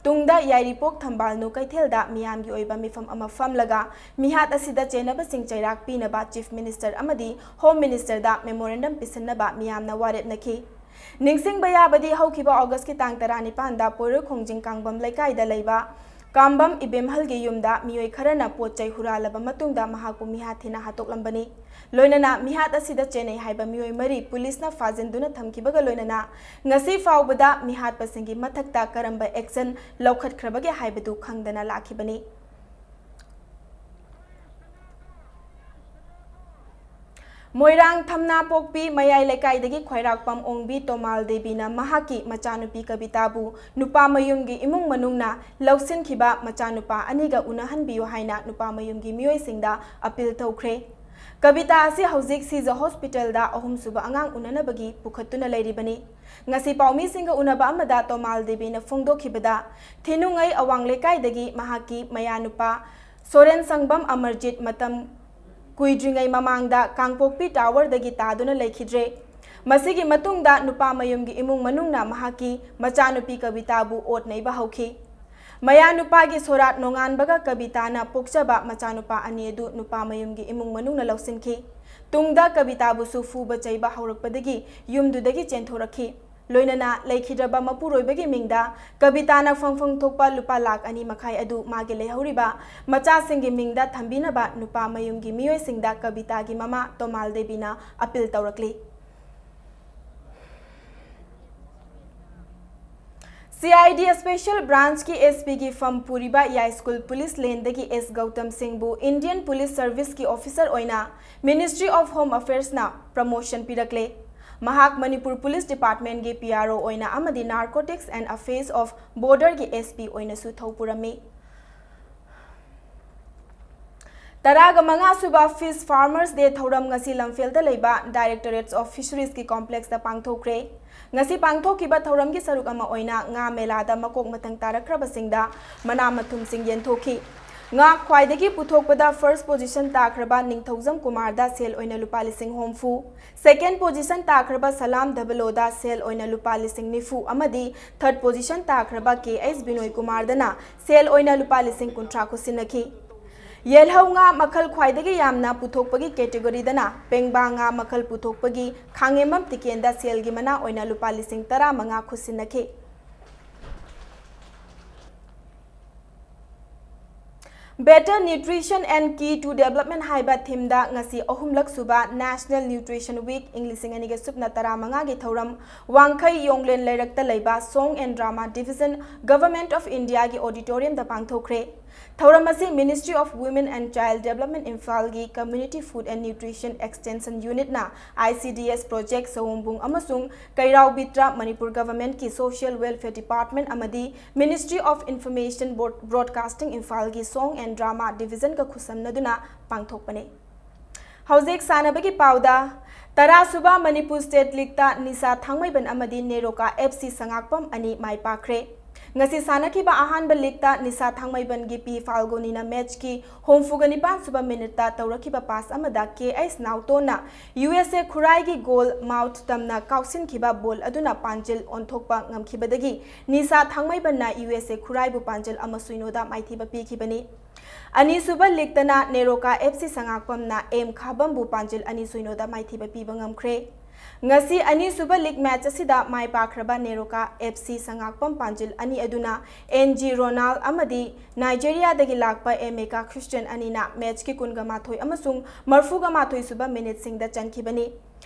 ꯇꯨꯡꯗ ꯌꯥꯏꯔꯤꯄꯣꯛ ꯊꯝꯕꯥꯜꯅꯨ ꯀꯩꯊꯦꯜꯗ ꯃꯤꯌꯥꯝꯒꯤ ꯑꯣꯏꯕ ꯃꯤꯐꯝ ꯑꯃ ꯐꯝꯂꯒ ꯃꯤꯍꯥꯠ ꯑꯁꯤꯗ ꯆꯦꯟꯅꯕꯁꯤꯡ ꯆꯩꯔꯥꯛ ꯄꯤꯅꯕ ꯆꯤꯐ ꯃꯤꯅꯤꯁꯇꯔ ꯑꯃꯗꯤ ꯍꯣꯝ ꯃꯤꯅꯤꯁꯇꯔꯗ ꯃꯦꯃꯣꯔꯦꯟꯗꯝ ꯄꯤꯁꯤꯟꯅꯕ ꯃꯤꯌꯥꯝꯅ ꯋꯥꯔꯦꯞꯅꯈꯤ꯫ ꯅꯤꯡꯁꯤꯡꯕ ꯌꯥꯕꯗꯤ ꯍꯧꯈꯤꯕ ꯑꯣꯒꯁꯀꯤ ꯇꯥꯡ ꯇꯔꯥꯅꯤꯄꯥꯟꯗ ꯄꯣꯏꯔꯩ ꯈꯣꯡꯖꯤꯡ ꯀꯥꯡꯕꯝ ꯂꯩꯀꯥꯏꯗ ꯂꯩꯕ ꯀꯥꯝꯕꯝ ꯏꯕꯦꯝꯍꯜꯒꯤ ꯌꯨꯝꯗ ꯃꯤꯑꯣꯏ ꯈꯔꯅ ꯄꯣꯠ ꯆꯩ ꯍꯨꯔꯥꯜꯂꯕ ꯃꯇꯨꯡꯗ ꯃꯍꯥꯛꯄꯨ ꯃꯤꯍꯥꯠ ꯊꯤꯅ ꯍꯥꯠꯇꯣꯛꯂꯝꯕꯅꯤ꯫ ꯂꯣꯏꯅꯅ ꯃꯤꯍꯥꯠ ꯑꯁꯤꯗ ꯆꯦꯟꯅꯩ ꯍꯥꯏꯕ ꯃꯤꯑꯣꯏ ꯃꯔꯤ ꯄꯨꯂꯤꯁꯅ ꯐꯥꯖꯤꯟꯗꯨꯅ ꯊꯝꯈꯤꯕꯒ ꯂꯣꯏꯅꯅ ꯉꯁꯤ ꯐꯥꯎꯕꯗ ꯃꯤꯍꯥꯠꯄꯁꯤꯡꯒꯤ ꯃꯊꯛꯇ ꯀꯔꯝꯕ ꯑꯦꯛꯁꯟ ꯂꯧꯈꯠꯈ꯭ꯔꯕꯒꯦ ꯍꯥꯏꯕꯗꯨ ꯈꯪꯗꯅ ꯂꯥꯛꯈꯤꯕꯅꯤ꯫ ꯃꯣꯏꯔꯥꯡ ꯊꯝꯅꯥꯄꯣꯛꯄꯤ ꯃꯌꯥꯏ ꯂꯩꯀꯥꯏꯗꯒꯤ ꯈ꯭ꯋꯥꯏꯔꯥꯛꯄꯝ ꯑꯣꯡꯕꯤ ꯇꯣꯃꯥꯜ ꯗꯦꯕꯤꯅ ꯃꯍꯥꯛꯀꯤ ꯃꯆꯥꯅꯨꯄꯤ ꯀꯕꯤꯇꯥꯕꯨ ꯅꯨꯄꯥ ꯃꯌꯨꯝꯒꯤ ꯏꯃꯨꯡ ꯃꯅꯨꯡꯅ ꯂꯧꯁꯤꯟꯈꯤꯕ ꯃꯆꯥꯅꯨꯄꯥ ꯑꯅꯤꯒ ꯎꯅꯍꯟꯕꯤꯌꯨ ꯍꯥꯏꯅ ꯅꯨꯄꯥ ꯃꯌꯨꯝꯒꯤ ꯃꯤꯑꯣꯏꯁꯤꯡꯗ ꯑꯄꯤꯜ ꯇꯧꯈ꯭ꯔꯦ꯫ ꯀꯕꯤꯇꯥ ꯑꯁꯤ ꯍꯧꯖꯤꯛ ꯁꯤꯖ ꯍꯣꯁꯄꯤꯇꯥꯜꯗ ꯑꯍꯨꯝꯁꯨꯕ ꯑꯉꯥꯡ ꯎꯅꯅꯕꯒꯤ ꯄꯨꯈꯠꯇꯨꯅ ꯂꯩꯔꯤꯕꯅꯤ꯫ ꯉꯁꯤ ꯄꯥꯎꯃꯤꯁꯤꯡꯒ ꯎꯅꯕ ꯑꯃꯗ ꯇꯣꯃꯥꯜ ꯗꯦꯕꯤꯅ ꯐꯣꯡꯗꯣꯛꯈꯤꯕꯗ, ꯊꯤꯅꯨꯡꯉꯩ ꯑꯋꯥꯡ ꯂꯩꯀꯥꯏꯗꯒꯤ ꯃꯍꯥꯛꯀꯤ ꯃꯌꯥꯅꯨꯄꯥ ꯁꯣꯔꯦꯟ ꯁꯪꯕꯝ ꯑꯃꯔꯖꯤꯠ ꯃꯇꯝ ꯀꯨꯏꯗ꯭ꯔꯤꯉꯩ ꯃꯃꯥꯡꯗ ꯀꯥꯡꯄꯣꯛꯄꯤ ꯇꯥꯋꯔꯗꯒꯤ ꯇꯥꯗꯨꯅ ꯂꯩꯈꯤꯗ꯭ꯔꯦ꯫ ꯃꯁꯤꯒꯤ ꯃꯇꯨꯡꯗ ꯅꯨꯄꯥ ꯃꯌꯨꯝꯒꯤ ꯏꯃꯨꯡ ꯃꯅꯨꯡꯅ ꯃꯍꯥꯛꯀꯤ ꯃꯆꯥꯅꯨꯄꯤ ꯀꯕꯤꯇꯥꯕꯨ ꯑꯣꯠ ꯅꯩꯕ ꯍꯧꯈꯤ꯫ ꯃꯌꯥꯅꯨꯄꯥꯒꯤ ꯁꯣꯔꯥꯠ ꯅꯣꯡꯉꯥꯟꯕꯒ ꯀꯕꯤꯇꯥꯅ ꯄꯣꯛꯆꯕ ꯃꯆꯥꯅꯨꯄꯥ ꯑꯅꯤ ꯑꯗꯨ ꯅꯨꯄꯥ ꯃꯌꯨꯝꯒꯤ ꯏꯃꯨꯡ ꯃꯅꯨꯡꯅ ꯂꯧꯁꯤꯟꯈꯤ꯫ ꯇꯨꯡꯗ ꯀꯕꯤꯇꯥꯕꯨꯁꯨ ꯐꯨꯕ ꯆꯩꯕ ꯍꯧꯔꯛꯄꯗꯒꯤ ꯌꯨꯝꯗꯨꯗꯒꯤ ꯆꯦꯟꯊꯣꯔꯛꯈꯤ꯫ ꯂꯣꯏꯅꯅ ꯂꯩꯈꯤꯗ꯭ꯔꯕ ꯃꯄꯨꯔꯣꯏꯕꯒꯤ ꯃꯤꯡꯗ ꯀꯕꯤꯇꯥꯅ ꯐꯪꯐꯝ ꯊꯣꯛꯄ ꯂꯨꯄꯥ ꯂꯥꯈ ꯑꯅꯤ ꯃꯈꯥꯏ ꯑꯗꯨ ꯃꯥꯒꯤ ꯂꯩꯍꯧꯔꯤꯕ ꯃꯆꯥꯁꯤꯡꯒꯤ ꯃꯤꯡꯗ ꯊꯝꯕꯤꯅꯕ ꯅꯨꯄꯥ ꯃꯌꯨꯝꯒꯤ ꯃꯤꯑꯣꯏꯁꯤꯡꯗ ꯀꯕꯤꯇꯥꯒꯤ ꯃꯃꯥ Tomal ꯗꯦꯕꯤꯅ appeal ꯇꯧꯔꯛꯂꯤ꯫ C I D Special Branchꯀꯤ ꯑꯦꯁ ꯄꯤꯒꯤ ꯐꯝ ꯄꯨꯔꯤꯕ ꯌꯥꯏꯁ꯭ꯀꯨꯜ ꯄꯨꯂꯤꯁ ꯂꯦꯟꯗꯒꯤ ꯑꯦꯁ ꯒꯧꯇꯝ ꯁꯤꯡꯕꯨ Indian Police Serviceꯀꯤ officer ꯑꯣꯏꯅ Ministry of Home Affairsꯅ promotion ꯄꯤꯔꯛꯂꯦ꯫ ꯃꯍꯥꯛ ꯃꯅꯤꯄꯨꯔ ꯄꯨꯂꯤꯁ ꯗꯤꯄꯥꯔꯠꯃꯦꯟꯒꯤ ꯄꯤ ꯑꯥꯔ ꯑꯣ ꯑꯣꯏꯅ ꯑꯃꯗꯤ Narcotics and Affairs of Borderꯒꯤ S P ꯑꯣꯏꯅꯁꯨ ꯊꯧ ꯄꯨꯔꯝꯃꯤ꯫ ꯇꯔꯥꯒ ꯃꯉꯥ ꯁꯨꯕ Fish Farmers Day ꯊꯧꯔꯝ ꯉꯁꯤ ꯂꯝꯐꯦꯜꯗ ꯂꯩꯕ Directorate of Fisheries ꯀꯤ complexꯇ ꯄꯥꯡꯊꯣꯛꯈ꯭ꯔꯦ꯫ ꯉꯁꯤ ꯄꯥꯡꯊꯣꯛꯈꯤꯕ ꯊꯧꯔꯝꯒꯤ ꯁꯔꯨꯛ ꯑꯃ ꯑꯣꯏꯅ ꯉꯥ ꯃꯦꯂꯥꯗ ꯃꯀꯣꯛ ꯃꯊꯪ ꯇꯥꯔꯛꯈ꯭ꯔꯕꯁꯤꯡꯗ ꯃꯅꯥ ꯃꯊꯨꯝꯁꯤꯡ ꯌꯦꯟꯊꯣꯛꯈꯤ꯫ ꯉꯥ ꯈ꯭ꯋꯥꯏꯗꯒꯤ ꯄꯨꯊꯣꯛꯄꯗ first position ꯇꯥꯈ꯭ꯔꯕ ꯅꯤꯡꯊꯧꯖꯝ ꯀꯨꯃꯥꯔꯗ ꯁꯦꯜ ꯑꯣꯏꯅ ꯂꯨꯄꯥ ꯂꯤꯁꯤꯡ ꯍꯨꯝꯐꯨ, second position ꯇꯥꯈ꯭ꯔꯕ ꯁꯂꯥꯝ ꯙꯕꯂꯣꯗ ꯁꯦꯜ ꯑꯣꯏꯅ ꯂꯨꯄꯥ ꯂꯤꯁꯤꯡ ꯅꯤꯐꯨ ꯑꯃꯗꯤ third position ꯇꯥꯈ꯭ꯔꯕ ꯀꯦ ꯑꯩꯆ ꯕꯤꯅꯣꯏ ꯀꯨꯃꯥꯔꯗꯅ ꯁꯦꯜ ꯑꯣꯏꯅ ꯂꯨꯄꯥ ꯂꯤꯁꯤꯡ ꯀꯨꯟꯊ꯭ꯔꯥ ꯈꯨꯠꯁꯤꯟꯅꯈꯤ꯫ ꯌꯦꯜꯍꯧ ꯉꯥ ꯃꯈꯜ ꯈ꯭ꯋꯥꯏꯗꯒꯤ ꯌꯥꯝꯅ ꯄꯨꯊꯣꯛꯄꯒꯤ categoryꯗꯅ ꯄꯦꯡꯕꯥ ꯉꯥ ꯃꯈꯜ ꯄꯨꯊꯣꯛꯄꯒꯤ ꯈꯥꯡꯉꯦꯝꯕꯝ ꯇꯤꯀꯦꯟꯗ ꯁꯦꯜꯒꯤ ꯃꯅꯥ ꯑꯣꯏꯅ ꯂꯨꯄꯥ ꯂꯤꯁꯤꯡ ꯇꯔꯥꯃꯉꯥ ꯈꯨꯠꯁꯤꯟꯅꯈꯤ꯫ Better Nutrition and Key to Development ꯍꯥꯏꯕ themeꯗ ꯉꯁꯤ ꯑꯍꯨꯝꯂꯛ ꯁꯨꯕ National Nutrition Week ꯏꯪ ꯂꯤꯁꯤꯡ ꯑꯅꯤꯒ ꯁꯨꯞꯅ ꯇꯔꯥꯃꯉꯥꯒꯤ ꯊꯧꯔꯝ ꯋꯥꯡꯈꯩ ꯌꯣꯡꯂꯦꯟ ꯂꯩꯔꯛꯇ ꯂꯩꯕ Song and Drama Division, Government of Indiaꯒꯤ auditoriumꯗ ꯄꯥꯡꯊꯣꯛꯈ꯭ꯔꯦ꯫ ꯊꯧꯔꯝ ꯑꯁꯤ Ministry of Women and Child Development ꯏꯝꯐꯥꯜꯒꯤ Community Food and Nutrition Extension Unitꯅ, I C D S Project ꯁꯑꯣꯝꯕꯨꯡ ꯑꯃꯁꯨꯡ ꯀꯩꯔꯥꯎ ꯕꯤꯇ꯭ꯔ, ꯃꯅꯤꯄꯨꯔ Governmentꯀꯤ Social Welfare Department ꯑꯃꯗꯤ Ministry of Information Broad-, Broadcasting ꯏꯝꯐꯥꯜꯒꯤ Song and Drama Divisionꯒ ꯈꯨꯠꯁꯝꯅꯗꯨꯅ ꯄꯥꯡꯊꯣꯛꯄꯅꯤ꯫ ꯍꯧꯖꯤꯛ ꯁꯥꯟꯅꯕꯒꯤ ꯄꯥꯎꯗ, ꯇꯔꯥ ꯁꯨꯕ ꯃꯅꯤꯄꯨꯔ State Leagueꯇ ꯅꯤꯁꯥ ꯊꯥꯡꯃꯩꯕꯟ ꯑꯃꯗꯤ ꯅꯦꯔꯣꯀꯥ F C ꯁꯉꯥꯛꯄꯝ ꯑꯅꯤ ꯃꯥꯏ ꯄꯥꯛꯈ꯭ꯔꯦ꯫ ꯉꯁꯤ ꯁꯥꯟꯅꯈꯤꯕ ꯑꯍꯥꯟꯕ ꯂꯤꯒꯇ ꯅꯤꯁꯥ ꯊꯥꯡꯃꯩꯕꯟꯒꯤ ꯄꯤ ꯐꯥꯜꯒꯨꯅꯤꯅ ꯃꯦꯆꯀꯤ ꯍꯨꯝꯐꯨꯒ ꯅꯤꯄꯥꯟ ꯁꯨꯕ ꯃꯤꯅꯤꯠꯇ ꯇꯧꯔꯛꯈꯤꯕ ꯄꯥꯁ ꯑꯃꯗ ꯀꯦ ꯑꯩꯆ ꯅꯥꯎꯇꯣꯟꯅ ꯌꯨ ꯑꯦꯁ ꯑꯦ ꯈꯨꯔꯥꯏꯒꯤ ꯒꯣꯜ ꯃꯥꯎꯊ ꯇꯝꯅ ꯀꯥꯎꯁꯤꯟꯈꯤꯕ ꯕꯣꯜ ꯑꯗꯨꯅ ꯄꯥꯟꯖꯤꯜ ꯑꯣꯟꯊꯣꯛꯄ ꯉꯝꯈꯤꯕꯗꯒꯤ ꯅꯤꯁꯥ ꯊꯥꯡꯃꯩꯕꯟꯅ ꯌꯨ ꯑꯦꯁ ꯑꯦ ꯈꯨꯔꯥꯏꯕꯨ ꯄꯥꯟꯖꯤꯜ ꯑꯃ ꯁꯨꯏꯅꯣꯗ ꯃꯥꯏꯊꯤꯕ ꯄꯤꯈꯤꯕꯅꯤ꯫ ꯑꯅꯤꯁꯨꯕ ꯂꯤꯒꯇꯅ ꯅꯦꯔꯣꯀꯥ ꯑꯦꯐ ꯁꯤ ꯁꯉꯥꯛꯄꯝꯅ ꯑꯦꯝ ꯈꯥꯕꯝꯕꯨ ꯄꯥꯟꯖꯤꯜ ꯑꯅꯤ ꯁꯨꯏꯅꯣꯗ ꯃꯥꯏꯊꯤꯕ ꯄꯤꯕ ꯉꯝꯈ꯭ꯔꯦ꯫ ꯉꯁꯤ ꯑꯅꯤꯁꯨꯕ ꯂꯤꯒ ꯃꯦꯆ ꯑꯁꯤꯗ ꯃꯥꯏ ꯄꯥꯛꯈ꯭ꯔꯕ ꯅꯦꯔꯣꯀꯥ ꯑꯦꯐ ꯁꯤ ꯁꯉꯥꯛꯄꯝ ꯄꯥꯟꯖꯤꯜ ꯑꯅꯤ ꯑꯗꯨꯅ ꯑꯦꯟ ꯖꯤ ꯔꯣꯅꯥꯜ ꯑꯃꯗꯤ ꯅꯥꯏꯖꯦꯔꯤꯌꯥꯗꯒꯤ ꯂꯥꯛꯄ ꯑꯦꯃꯦꯀꯥ ꯈ꯭ꯔꯤꯁꯇꯤꯌꯟ ꯑꯅꯤꯅ ꯃꯦꯆꯀꯤ ꯀꯨꯟꯒ ꯃꯥꯊꯣꯏ ꯑꯃꯁꯨꯡ ꯃꯔꯐꯨꯒ ꯃꯥꯊꯣꯏ ꯁꯨꯕ ꯃꯤꯅꯤꯠꯁꯤꯡꯗ ꯆꯟꯈꯤꯕꯅꯤ꯫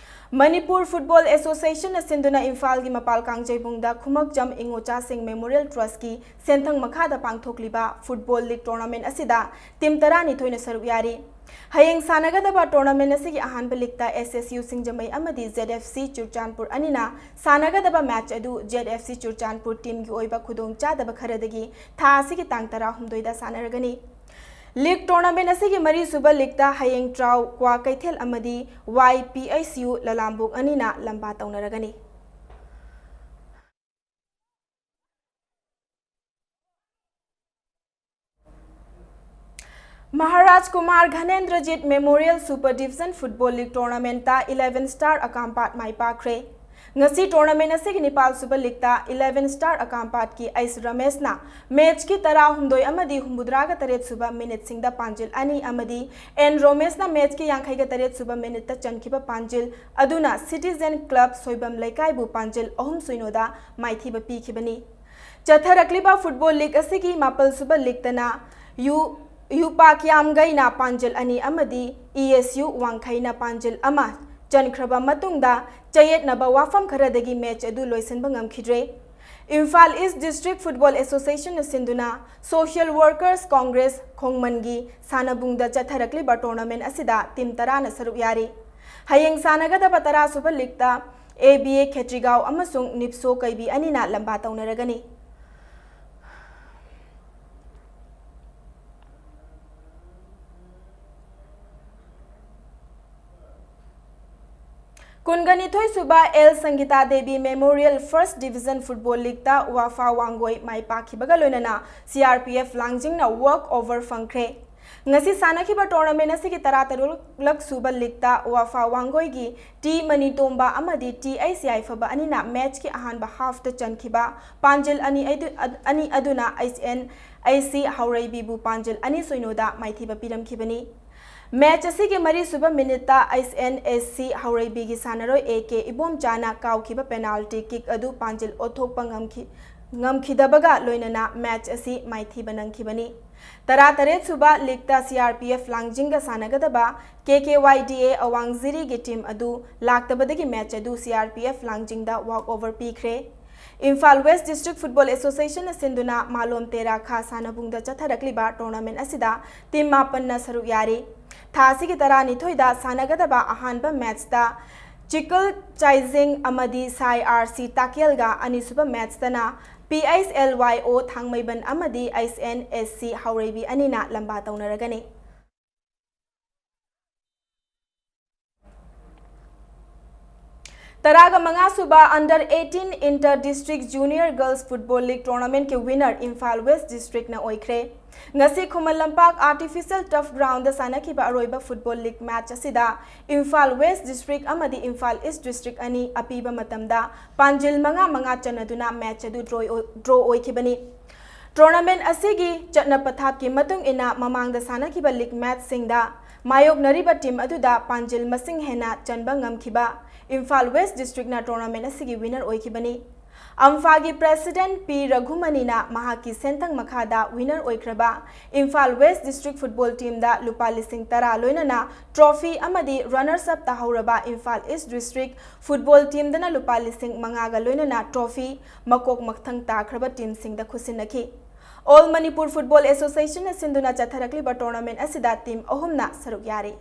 ꯃꯅꯤꯄꯨꯔ ꯐꯨꯠꯕꯣꯜ ꯑꯦꯁꯣꯁꯤꯌꯦꯁꯟꯅ ꯁꯤꯟꯗꯨꯅ ꯏꯝꯐꯥꯜꯒꯤ ꯃꯄꯥꯜ ꯀꯥꯡꯖꯩꯕꯨꯡꯗ ꯈꯨꯃꯛꯆꯝ ꯏꯉꯣꯆꯥꯁꯤꯡ ꯃꯦꯃꯣꯔꯤꯌꯦꯜ ꯇ꯭ꯔꯁꯀꯤ ꯁꯦꯟꯊꯪ ꯃꯈꯥꯗ ꯄꯥꯡꯊꯣꯛꯂꯤꯕ ꯐꯨꯠꯕꯣꯜ ꯂꯤꯒ ꯇꯣꯔꯅꯥꯃꯦꯟꯠ ꯑꯁꯤꯗ ꯇꯤꯝ ꯇꯔꯥꯅꯤꯊꯣꯏꯅ ꯁꯔꯨꯛ ꯌꯥꯔꯤ꯫ ꯍꯌꯦꯡ ꯁꯥꯟꯅꯒꯗꯕ ꯇꯣꯔꯅꯥꯃꯦꯟꯠ ꯑꯁꯤꯒꯤ ꯑꯍꯥꯟꯕ ꯂꯤꯒꯇ ꯑꯦꯁ ꯑꯦꯁ ꯌꯨ ꯁꯤꯡꯖꯃꯩ ꯑꯃꯗꯤ ꯖꯦꯗ ꯑꯦꯐ ꯁꯤ ꯆꯨꯔꯆꯥꯟꯄꯨꯔ ꯑꯅꯤꯅ ꯁꯥꯟꯅꯒꯗꯕ ꯃꯦꯆ ꯑꯗꯨ ꯖꯦꯗ ꯑꯦꯐ ꯁꯤ ꯆꯨꯔꯆꯥꯟꯄꯨꯔ ꯇꯤꯝꯒꯤ ꯑꯣꯏꯕ ꯈꯨꯗꯣꯡꯆꯥꯗꯕ ꯈꯔꯗꯒꯤ ꯊꯥ ꯑꯁꯤꯒꯤ ꯇꯥꯡ ꯇꯔꯥꯍꯨꯝꯗꯣꯏꯗ ꯁꯥꯟꯅꯔꯒꯅꯤ꯫ ꯂꯤꯒ ꯇꯣꯔꯅꯥꯃꯦꯟꯠ ꯑꯁꯤꯒꯤ ꯃꯔꯤꯁꯨꯕ ꯂꯤꯒꯇ ꯍꯌꯦꯡ ꯇ꯭ꯔꯥꯎ ꯀ꯭ꯋꯥꯀꯩꯊꯦꯜ ꯑꯃꯗꯤ ꯋꯥꯏ ꯄꯤ ꯑꯩꯆ ꯌꯨ ꯂꯂꯥꯝꯕꯨꯛ ꯑꯅꯤꯅ ꯂꯝꯕꯥ ꯇꯧꯅꯔꯒꯅꯤ꯫ Maharaj Kumar Ghanendrajit memorial super division football league ꯇꯣꯔꯅꯥꯃꯦꯟꯠꯇ ꯏꯂꯦꯚꯦꯟ ꯁ꯭ꯇꯥꯔ ꯑꯀꯥꯝꯄꯥꯠ ꯃꯥꯏ ꯄꯥꯛꯈ꯭ꯔꯦ꯫ ꯉꯁꯤ ꯇꯣꯔꯅꯥꯃꯦꯟꯠ ꯑꯁꯤꯒꯤ ꯅꯤꯄꯥꯜ ꯁꯨꯕ ꯂꯤꯒꯇ ꯏꯂꯦꯚꯦꯟ ꯁ꯭ꯇꯥꯔ ꯑꯀꯥꯝꯄꯥꯠꯀꯤ ꯑꯩꯁ ꯔꯃꯦꯁꯅ ꯃꯦꯆꯀꯤ ꯇꯔꯥꯍꯨꯝꯗꯣꯏ ꯑꯃꯗꯤ ꯍꯨꯝꯐꯨꯇꯔꯥꯒ ꯇꯔꯦꯠ ꯁꯨꯕ ꯃꯤꯅꯤꯠꯁꯤꯡꯗ ꯄꯥꯟꯖꯤꯜ ꯑꯅꯤ ꯑꯃꯗꯤ ꯑꯦꯟ ꯔꯣꯃꯦꯁꯅ ꯃꯦꯆꯀꯤ ꯌꯥꯡꯈꯩꯒ ꯇꯔꯦꯠ ꯁꯨꯕ ꯃꯤꯅꯤꯠꯇ ꯆꯟꯈꯤꯕ ꯄꯥꯟꯖꯤꯜ ꯑꯗꯨꯅ ꯁꯤꯇꯤꯖꯦꯟ ꯀ꯭ꯂꯕ ꯁꯣꯏꯕꯝ ꯂꯩꯀꯥꯏꯕꯨ ꯄꯥꯟꯖꯤꯜ ꯑꯍꯨꯝ ꯁꯨꯏꯅꯣꯗ ꯃꯥꯏꯊꯤꯕ ꯄꯤꯈꯤꯕꯅꯤ꯫ ꯆꯠꯊꯔꯛꯂꯤꯕ ꯐꯨꯠꯕꯣꯜ ꯂꯤꯒ ꯑꯁꯤꯒꯤ ꯃꯥꯄꯜ ꯁꯨꯕ ꯂꯤꯒꯇꯅ ꯌꯨ, ꯌꯨ ꯄꯥꯛꯌꯥꯝꯒꯩꯅ ꯄꯥꯟꯖꯤꯜ ꯑꯅꯤ ꯑꯃꯗꯤ ꯏ ꯑꯦꯁ ꯌꯨ ꯋꯥꯡꯈꯩꯅ ꯄꯥꯟꯖꯤꯜ ꯑꯃ ꯆꯟꯈ꯭ꯔꯕ ꯃꯇꯨꯡꯗ ꯆꯌꯦꯠꯅꯕ ꯋꯥꯐꯝ ꯈꯔꯗꯒꯤ ꯃꯦꯆ ꯑꯗꯨ ꯂꯣꯏꯁꯤꯟꯕ ꯉꯝꯈꯤꯗ꯭ꯔꯦ꯫ ꯏꯝꯐꯥꯜ ꯏꯁ ꯗꯤꯁꯇ꯭ꯔꯤꯛ ꯐꯨꯠꯕꯣꯜ ꯑꯦꯁꯣꯁꯤꯌꯦꯁꯟꯅ ꯁꯤꯟꯗꯨꯅ ꯁꯣꯁꯤꯌꯦꯜ ꯋꯥꯔꯀꯔꯁ ꯀꯣꯡꯒ꯭ꯔꯦꯁ ꯈꯣꯡꯃꯟꯒꯤ ꯁꯥꯟꯅꯕꯨꯡꯗ ꯆꯠꯊꯔꯛꯂꯤꯕ ꯇꯣꯔꯅꯥꯃꯦꯟꯠ ꯑꯁꯤꯗ ꯇꯤꯝ ꯇꯔꯥꯅ ꯁꯔꯨꯛ ꯌꯥꯔꯤ꯫ ꯍꯌꯦꯡ ꯁꯥꯟꯅꯒꯗꯕ ꯇꯔꯥ ꯁꯨꯕ ꯂꯤꯒꯇ ꯑꯦ ꯕꯤ ꯑꯦ ꯈꯦꯇ꯭ꯔꯤꯒꯥꯎ ꯑꯃꯁꯨꯡ ꯅꯤꯞꯁꯣ ꯀꯩꯕꯤ ꯑꯅꯤꯅ ꯂꯝꯕꯥ ꯇꯧꯅꯔꯒꯅꯤ꯫ ꯀꯨꯟꯒ ꯅꯤꯊꯣꯏ ꯁꯨꯕ L Sangita Devi memorial first division football ꯂꯤꯒꯇ ꯋꯥꯐꯥ ꯋꯥꯡꯒꯣꯏ ꯃꯥꯏ ꯄꯥꯛꯈꯤꯕꯒ ꯂꯣꯏꯅꯅ ꯁꯤ ꯑꯥꯔ ꯄꯤ ꯑꯦꯐ ꯂꯥꯡꯖꯤꯡꯅ ꯋꯥꯛ ꯑꯣꯚꯔ ꯐꯪꯈ꯭ꯔꯦ꯫ ꯉꯁꯤ ꯁꯥꯟꯅꯈꯤꯕ ꯇꯣꯔꯅꯥꯃꯦꯟ ꯑꯁꯤꯒꯤ ꯇꯔꯥꯇꯔꯨꯛꯂꯛ ꯁꯨꯕ ꯂꯤꯒꯇ ꯋꯥꯐꯥ ꯋꯥꯡꯒꯣꯏꯒꯤ ꯇꯤ ꯃꯅꯤꯇꯣꯝꯕ ꯑꯃꯗꯤ ꯇꯤ ꯑꯩꯁ ꯌꯥꯏꯐꯕ ꯑꯅꯤꯅ ꯃꯦꯆꯀꯤ ꯑꯍꯥꯟꯕ ꯍꯥꯐꯇ ꯆꯟꯈꯤꯕ ꯄꯥꯟꯖꯤꯜ ꯑꯅꯤ ꯑꯗꯨ-, ꯑꯅꯤ ꯑꯗꯨꯅ ꯑꯩꯆ ꯑꯦꯟ ꯑꯦꯁ ꯁꯤ ꯍꯧꯔꯩꯕꯤꯕꯨ ꯄꯥꯟꯖꯤꯜ ꯑꯅꯤ ꯁꯣꯏꯅꯣꯗ ꯃꯥꯏꯊꯤꯕ ꯄꯤꯔꯝꯈꯤꯕꯅꯤ꯫ ꯃꯦꯆ ꯑꯁꯤꯒꯤ ꯃꯔꯤꯁꯨꯕ ꯃꯤꯅꯤꯠꯇ ꯑꯩꯆ ꯑꯦꯟ ꯑꯦꯁ ꯁꯤ ꯍꯧꯔꯩꯕꯤꯒꯤ ꯁꯥꯟꯅꯔꯣꯏ ꯑꯦ ꯀꯦ ꯏꯕꯣꯝꯆꯥꯅ ꯀꯥꯎꯈꯤꯕ ꯄꯦꯅꯥꯜꯇꯤ ꯀꯤꯛ ꯑꯗꯨ ꯄꯥꯟꯖꯤꯜ ꯑꯣꯠꯊꯣꯛꯄ ꯉꯝꯈꯤ-, ꯉꯝꯈꯤꯗꯕꯒ ꯂꯣꯏꯅꯅ ꯃꯦꯆ ꯑꯁꯤ ꯃꯥꯏꯊꯤꯕ ꯅꯪꯈꯤꯕꯅꯤ꯫ ꯇꯔꯥꯇꯔꯦꯠ ꯁꯨꯕ ꯂꯤꯒꯇ ꯁꯤ ꯑꯥꯔ ꯄꯤ ꯑꯦꯐ ꯂꯥꯡꯖꯤꯡꯒ ꯁꯥꯟꯅꯒꯗꯕ ꯀꯦ ꯀꯦ ꯋꯥꯏ ꯗꯤ ꯑꯦ ꯑꯋꯥꯡꯖꯤꯔꯤꯒꯤ ꯇꯤꯝ ꯑꯗꯨ ꯂꯥꯛꯇꯕꯗꯒꯤ ꯃꯦꯆ ꯑꯗꯨ ꯁꯤ ꯑꯥꯔ ꯄꯤ ꯑꯦꯐ ꯂꯥꯡꯖꯤꯡꯗ ꯋꯥꯛ ꯑꯣꯚꯔ ꯄꯤꯈ꯭ꯔꯦ꯫ ꯏꯝꯐꯥꯜ ꯋꯦꯁ ꯗꯤꯁꯇ꯭ꯔꯤꯛ ꯐꯨꯠꯕꯣꯜ ꯑꯦꯁꯣꯁꯤꯌꯦꯁꯟꯅ ꯁꯤꯟꯗꯨꯅ ꯃꯥꯂꯣꯝ ꯇꯦꯔꯥ ꯈꯥ ꯁꯥꯟꯅꯕꯨꯡꯗ ꯆꯠꯊꯔꯛꯂꯤꯕ ꯇꯣꯔꯅꯥꯃꯦꯟ ꯑꯁꯤꯗ ꯇꯤꯝ ꯃꯥꯄꯟꯅ ꯁꯔꯨꯛ ꯌꯥꯔꯤ꯫ ꯊꯥ ꯑꯁꯤꯒꯤ ꯇꯔꯥꯅꯤꯊꯣꯏꯗ ꯁꯥꯟꯅꯒꯗꯕ ꯑꯍꯥꯟꯕ ꯃꯦꯆꯇ ꯆꯤꯀꯜ ꯆꯥꯏꯖꯤꯡ ꯑꯃꯗꯤ ꯁꯥꯏ ꯑꯥꯔ ꯁꯤ ꯇꯥꯀꯦꯜꯒ, ꯑꯅꯤꯁꯨꯕ ꯃꯦꯆꯇꯅ ꯄꯤ ꯑꯩꯆ ꯑꯦꯜ ꯋꯥꯏ ꯑꯣ ꯊꯥꯡꯃꯩꯕꯟ ꯑꯃꯗꯤ ꯑꯩꯆ ꯑꯦꯟ ꯑꯦꯁ ꯁꯤ ꯍꯧꯔꯩꯕꯤ ꯑꯅꯤꯅ ꯂꯝꯕꯥ ꯇꯧꯅꯔꯒꯅꯤ꯫ ꯇꯔꯥꯒ ꯃꯉꯥ ꯁꯨꯕ Under eighteen Inter District Junior Girls Football League Tournamentꯀꯤ winner ꯏꯝꯐꯥꯜ ꯋꯦꯁ ꯗꯤꯁꯇ꯭ꯔꯤꯛꯅ ꯑꯣꯏꯈ꯭ꯔꯦ꯫ ꯉꯁꯤ ꯈꯨꯃꯟ ꯂꯝꯄꯥꯛ Artificial Turf Groundꯗ ꯁꯥꯟꯅꯈꯤꯕ ꯑꯔꯣꯏꯕ ꯐꯨꯠꯕꯣꯜ ꯂꯤꯒ ꯃꯦꯆ ꯑꯁꯤꯗ ꯏꯝꯐꯥꯜ ꯋꯦꯁ ꯗꯤꯁꯇ꯭ꯔꯤꯛ ꯑꯃꯗꯤ ꯏꯝꯐꯥꯜ ꯏꯁ ꯗꯤꯁꯇ꯭ꯔꯤꯛ ꯑꯅꯤ ꯑꯄꯤꯕ ꯃꯇꯝꯗ ꯄꯥꯟꯖꯤꯜ ꯃꯉꯥ ꯃꯉꯥ ꯆꯟꯅꯗꯨꯅ ꯃꯦꯆ ꯑꯗꯨ ꯗ꯭ꯔꯣ ꯑꯣꯏ-, ꯗ꯭ꯔꯣ ꯑꯣꯏꯈꯤꯕꯅꯤ꯫ ꯇꯣꯔꯅꯥꯃꯦꯟ ꯑꯁꯤꯒꯤ ꯆꯠꯅ ꯄꯊꯥꯞꯀꯤ ꯃꯇꯨꯡ ꯏꯟꯅ ꯃꯃꯥꯡꯗ ꯁꯥꯟꯅꯈꯤꯕ ꯂꯤꯒ ꯃꯦꯆꯁꯤꯡꯗ ꯃꯥꯌꯣꯛꯅꯔꯤꯕ ꯇꯤꯝ ꯑꯗꯨꯗ ꯄꯥꯟꯖꯤꯜ ꯃꯁꯤꯡ ꯍꯦꯟꯅ ꯆꯟꯕ ꯉꯝꯈꯤꯕ ꯏꯝꯐꯥꯜ ꯋꯦꯁ ꯗꯤꯁꯇ꯭ꯔꯤꯛꯅ ꯇꯣꯔꯅꯥꯃꯦꯟ ꯑꯁꯤꯒꯤ ꯋꯤꯅꯔ ꯑꯣꯏꯈꯤꯕꯅꯤ꯫ ꯑꯝꯐꯥꯒꯤ ꯄ꯭ꯔꯦꯁꯤꯗꯦꯟꯠ ꯄꯤ ꯔꯘꯨꯃꯅꯤꯅ ꯃꯍꯥꯛꯀꯤ ꯁꯦꯟꯊꯪ ꯃꯈꯥꯗ ꯋꯤꯅꯔ ꯑꯣꯏꯈ꯭ꯔꯕ ꯏꯝꯐꯥꯜ ꯋꯦꯁ ꯗꯤꯁꯇ꯭ꯔꯤꯛ ꯐꯨꯠꯕꯣꯜ ꯇꯤꯝꯗ ꯂꯨꯄꯥ ꯂꯤꯁꯤꯡ ꯇꯔꯥ ꯂꯣꯏꯅꯅ ꯇ꯭ꯔꯣꯐꯤ ꯑꯃꯗꯤ ꯔꯅꯔꯁ ꯑꯞ ꯇꯥꯍꯧꯔꯕ ꯏꯝꯐꯥꯜ ꯏꯁ ꯗꯤꯁꯇ꯭ꯔꯤꯛ ꯐꯨꯠꯕꯣꯜ ꯇꯤꯝꯗꯅ ꯂꯨꯄꯥ ꯂꯤꯁꯤꯡ ꯃꯉꯥꯒ ꯂꯣꯏꯅꯅ ꯇ꯭ꯔꯣꯐꯤ ꯃꯀꯣꯛ ꯃꯊꯪ ꯇꯥꯈ꯭ꯔꯕ ꯇꯤꯝꯁꯤꯡꯗ ꯈꯨꯠꯁꯤꯟꯅꯈꯤ꯫ ꯑꯣꯜ ꯃꯅꯤꯄꯨꯔ ꯐꯨꯠꯕꯣꯜ ꯑꯦꯁꯣꯁꯤꯌꯦꯁꯟꯅ ꯁꯤꯟꯗꯨꯅ ꯆꯠꯊꯔꯛꯂꯤꯕ ꯇꯣꯔꯅꯥꯃꯦꯟ ꯑꯁꯤꯗ ꯇꯤꯝ ꯑꯍꯨꯝꯅ ꯁꯔꯨꯛ ꯌꯥꯔꯤ꯫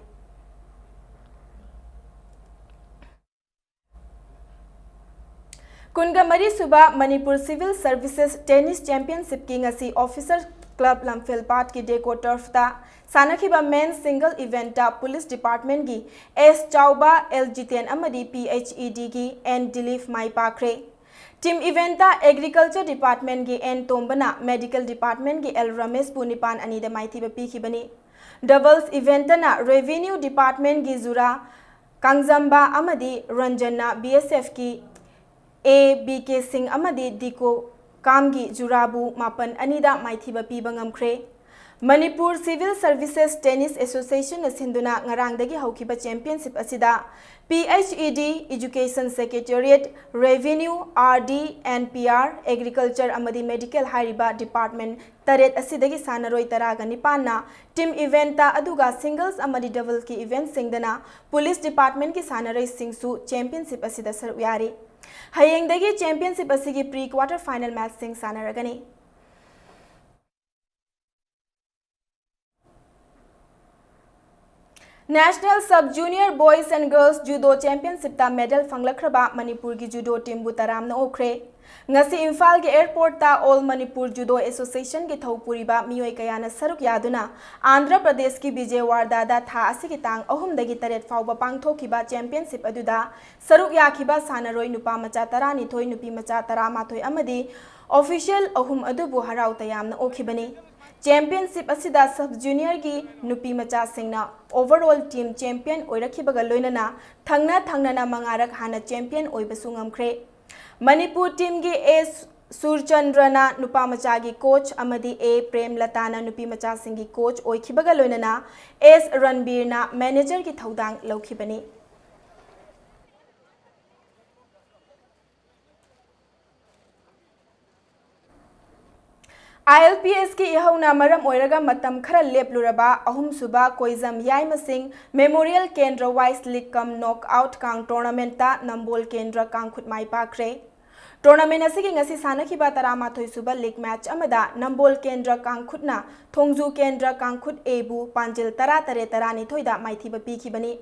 ꯀꯨꯟꯒ ꯃꯔꯤ ꯁꯨꯕ ꯃꯅꯤꯄꯨꯔ ꯁꯤꯚꯤꯜ ꯁꯔꯚꯤꯁꯦꯁ ꯇꯦꯅꯤꯁ ꯆꯦꯝꯄꯤꯌꯟꯁꯤꯞꯀꯤ ꯉꯁꯤ ꯑꯣꯐꯤꯁꯔ Club ꯂꯝꯐꯦꯜꯄꯥꯠꯀꯤ ꯗꯦꯀꯣ ꯇꯔꯐꯇ ꯁꯥꯟꯅꯈꯤꯕ men's single eventꯇ police departmentꯀꯤ ꯑꯦꯁ ꯆꯥꯎꯕ, ꯑꯦꯜ ꯖꯤꯇꯦꯟ ꯑꯃꯗꯤ ꯄꯤ ꯑꯩꯆ ꯏ ꯗꯤꯒꯤ ꯑꯦꯟ ꯗꯤꯂꯤꯞ ꯃꯥꯏ ꯄꯥꯛꯈ꯭ꯔꯦ꯫ Team eventꯇ agriculture departmentꯀꯤ ꯑꯦꯟ ꯇꯣꯝꯕꯅ medical departmentꯀꯤ ꯑꯦꯜ ꯔꯃꯦꯁꯄꯨ ꯅꯤꯄꯥꯟ ꯑꯅꯤꯗ ꯃꯥꯏꯊꯤꯕ ꯄꯤꯈꯤꯕꯅꯤ꯫ Doubles eventꯇꯅ revenue departmentꯀꯤ ꯖꯨꯔꯥ ꯀꯥꯡꯖꯝꯕ ꯑꯃꯗꯤ ꯔꯟꯖꯟꯅ ꯕꯤ ꯑꯦꯁ ꯑꯦꯐꯀꯤ ꯑꯦ ꯕꯤ ꯀꯦ ꯁꯤꯡ ꯑꯃꯗꯤ ꯗꯤꯀꯣ ꯀꯥꯝꯒꯤ ꯖꯨꯔꯥꯕꯨ ꯃꯥꯄꯟ ꯑꯅꯤꯗ ꯃꯥꯏꯊꯤꯕ ꯄꯤꯕ ꯉꯝꯈ꯭ꯔꯦ꯫ ꯃꯅꯤꯄꯨꯔ Civil Services Tennis Associationꯅ ꯁꯤꯟꯗꯨꯅ ꯉꯔꯥꯡꯗꯒꯤ ꯍꯧꯈꯤꯕ championship ꯑꯁꯤꯗ ꯄꯤ H E D, Education Secretariat, Revenue, R D and P R, Agriculture ꯑꯃꯗꯤ Medical ꯍꯥꯏꯔꯤꯕ department ꯇꯔꯦꯠ ꯑꯁꯤꯗꯒꯤ ꯁꯥꯟꯅꯔꯣꯏ ꯇꯔꯥꯒ ꯅꯤꯄꯥꯟꯅ team eventꯇ, ꯑꯗꯨꯒ singles ꯑꯃꯗꯤ doubleꯀꯤ eventꯁꯤꯡꯗꯅ police departmentꯀꯤ ꯁꯥꯟꯅꯔꯣꯏꯁꯤꯡꯁꯨ championship ꯑꯁꯤꯗ ꯁꯔꯨꯛ ꯌꯥꯔꯤ꯫ ꯍꯌꯦꯡꯗꯒꯤ championship ꯑꯁꯤꯒꯤ pre quarter final matchꯁꯤꯡ ꯁꯥꯟꯅꯔꯒꯅꯤ꯫ National Sub Junior Boys and Girls Judo Championshipꯇ medal ꯐꯪꯂꯛꯈ꯭ꯔꯕ ꯃꯅꯤꯄꯨꯔꯒꯤ judo teamꯕꯨ ꯇꯔꯥꯝꯅ ꯑꯣꯛꯈ꯭ꯔꯦ꯫ ꯉꯁꯤ ꯏꯝꯐꯥꯜꯒꯤ airportꯇ All Manipur Judo Associationꯒꯤ ꯊꯧ ꯄꯨꯔꯤꯕ ꯃꯤꯑꯣꯏ ꯀꯌꯥꯅ ꯁꯔꯨꯛ ꯌꯥꯗꯨꯅ ꯑꯟꯙ꯭ꯔ ꯄ꯭ꯔꯗꯦꯁꯀꯤ ꯕꯤꯖꯦꯋꯥꯔꯗꯥꯗ ꯊꯥ ꯑꯁꯤꯒꯤ ꯇꯥꯡ ꯑꯍꯨꯝꯗꯒꯤ ꯇꯔꯦꯠ ꯐꯥꯎꯕ ꯄꯥꯡꯊꯣꯛꯈꯤꯕ championship ꯑꯗꯨꯗ ꯁꯔꯨꯛ ꯌꯥꯈꯤꯕ ꯁꯥꯟꯅꯔꯣꯏ ꯅꯨꯄꯥ ꯃꯆꯥ ꯇꯔꯥꯅꯤꯊꯣꯏ, ꯅꯨꯄꯤ ꯃꯆꯥ ꯇꯔꯥꯃꯥꯊꯣꯏ ꯑꯃꯗꯤ official ꯑꯍꯨꯝ ꯑꯗꯨꯕꯨ ꯍꯔꯥꯎ ꯇꯌꯥꯝꯅ ꯑꯣꯛꯈꯤꯕꯅꯤ꯫ Championship ꯑꯁꯤꯗ sub juniorꯒꯤ ꯅꯨꯄꯤ ꯃꯆꯥꯁꯤꯡꯅ overall team champion ꯑꯣꯏꯔꯛꯈꯤꯕꯒ ꯂꯣꯏꯅꯅ ꯊꯪꯅ ꯊꯪꯅꯅ ꯃꯉꯥꯔꯛ ꯍꯥꯟꯅ champion ꯑꯣꯏꯕꯁꯨ ꯉꯝꯈ꯭ꯔꯦ꯫ ꯃꯅꯤꯄꯨꯔ teamꯒꯤ ꯑꯦ ꯁꯨꯔꯆꯟꯗ꯭ꯔꯅ ꯅꯨꯄꯥ ꯃꯆꯥꯒꯤ coach ꯑꯃꯗꯤ ꯑꯦ ꯄ꯭ꯔꯦꯝꯂꯇꯥꯅ ꯅꯨꯄꯤ ꯃꯆꯥꯁꯤꯡꯒꯤ coach ꯑꯣꯏꯈꯤꯕꯒ ꯂꯣꯏꯅꯅ ꯑꯦꯁ ꯔꯟꯕꯤꯔꯅ managerꯒꯤ ꯊꯧꯗꯥꯡ ꯂꯧꯈꯤꯕꯅꯤ꯫ ꯑꯥꯏ ꯑꯦꯜ ꯄꯤ ꯑꯦꯁꯀꯤ ꯏꯍꯧꯅ ꯃꯔꯝ ꯑꯣꯏꯔꯒ ꯃꯇꯝ ꯈꯔ ꯂꯦꯞꯂꯨꯔꯕ ꯑꯍꯨꯝꯁꯨꯕ ꯀꯣꯏꯖꯝ ꯌꯥꯏꯃꯁꯤꯡ Memorial Kendra Wise League cum Knockout ꯀꯥꯡ tournamentꯇ ꯅꯝꯕꯣꯜ ꯀꯦꯟꯗ꯭ꯔ ꯀꯥꯡꯈꯨꯠ ꯃꯥꯏ ꯄꯥꯛꯈ꯭ꯔꯦ꯫ Tournament ꯑꯁꯤꯒꯤ ꯉꯁꯤ ꯁꯥꯟꯅꯈꯤꯕ ꯇꯔꯥꯃꯥꯊꯣꯏ ꯁꯨꯕ league match ꯑꯃꯗ ꯅꯝꯕꯣꯜ ꯀꯦꯟꯗ꯭ꯔ ꯀꯥꯡꯈꯨꯠꯅ ꯊꯣꯡꯖꯨ ꯀꯦꯟꯗ꯭ꯔ ꯀꯥꯡꯈꯨꯠ Aꯕꯨ ꯄꯥꯟꯖꯤꯜ ꯇꯔꯥꯇꯔꯦꯠ ꯇꯔꯥꯅꯤꯊꯣꯏꯗ ꯃꯥꯏꯊꯤꯕ ꯄꯤꯈꯤꯕꯅꯤ꯫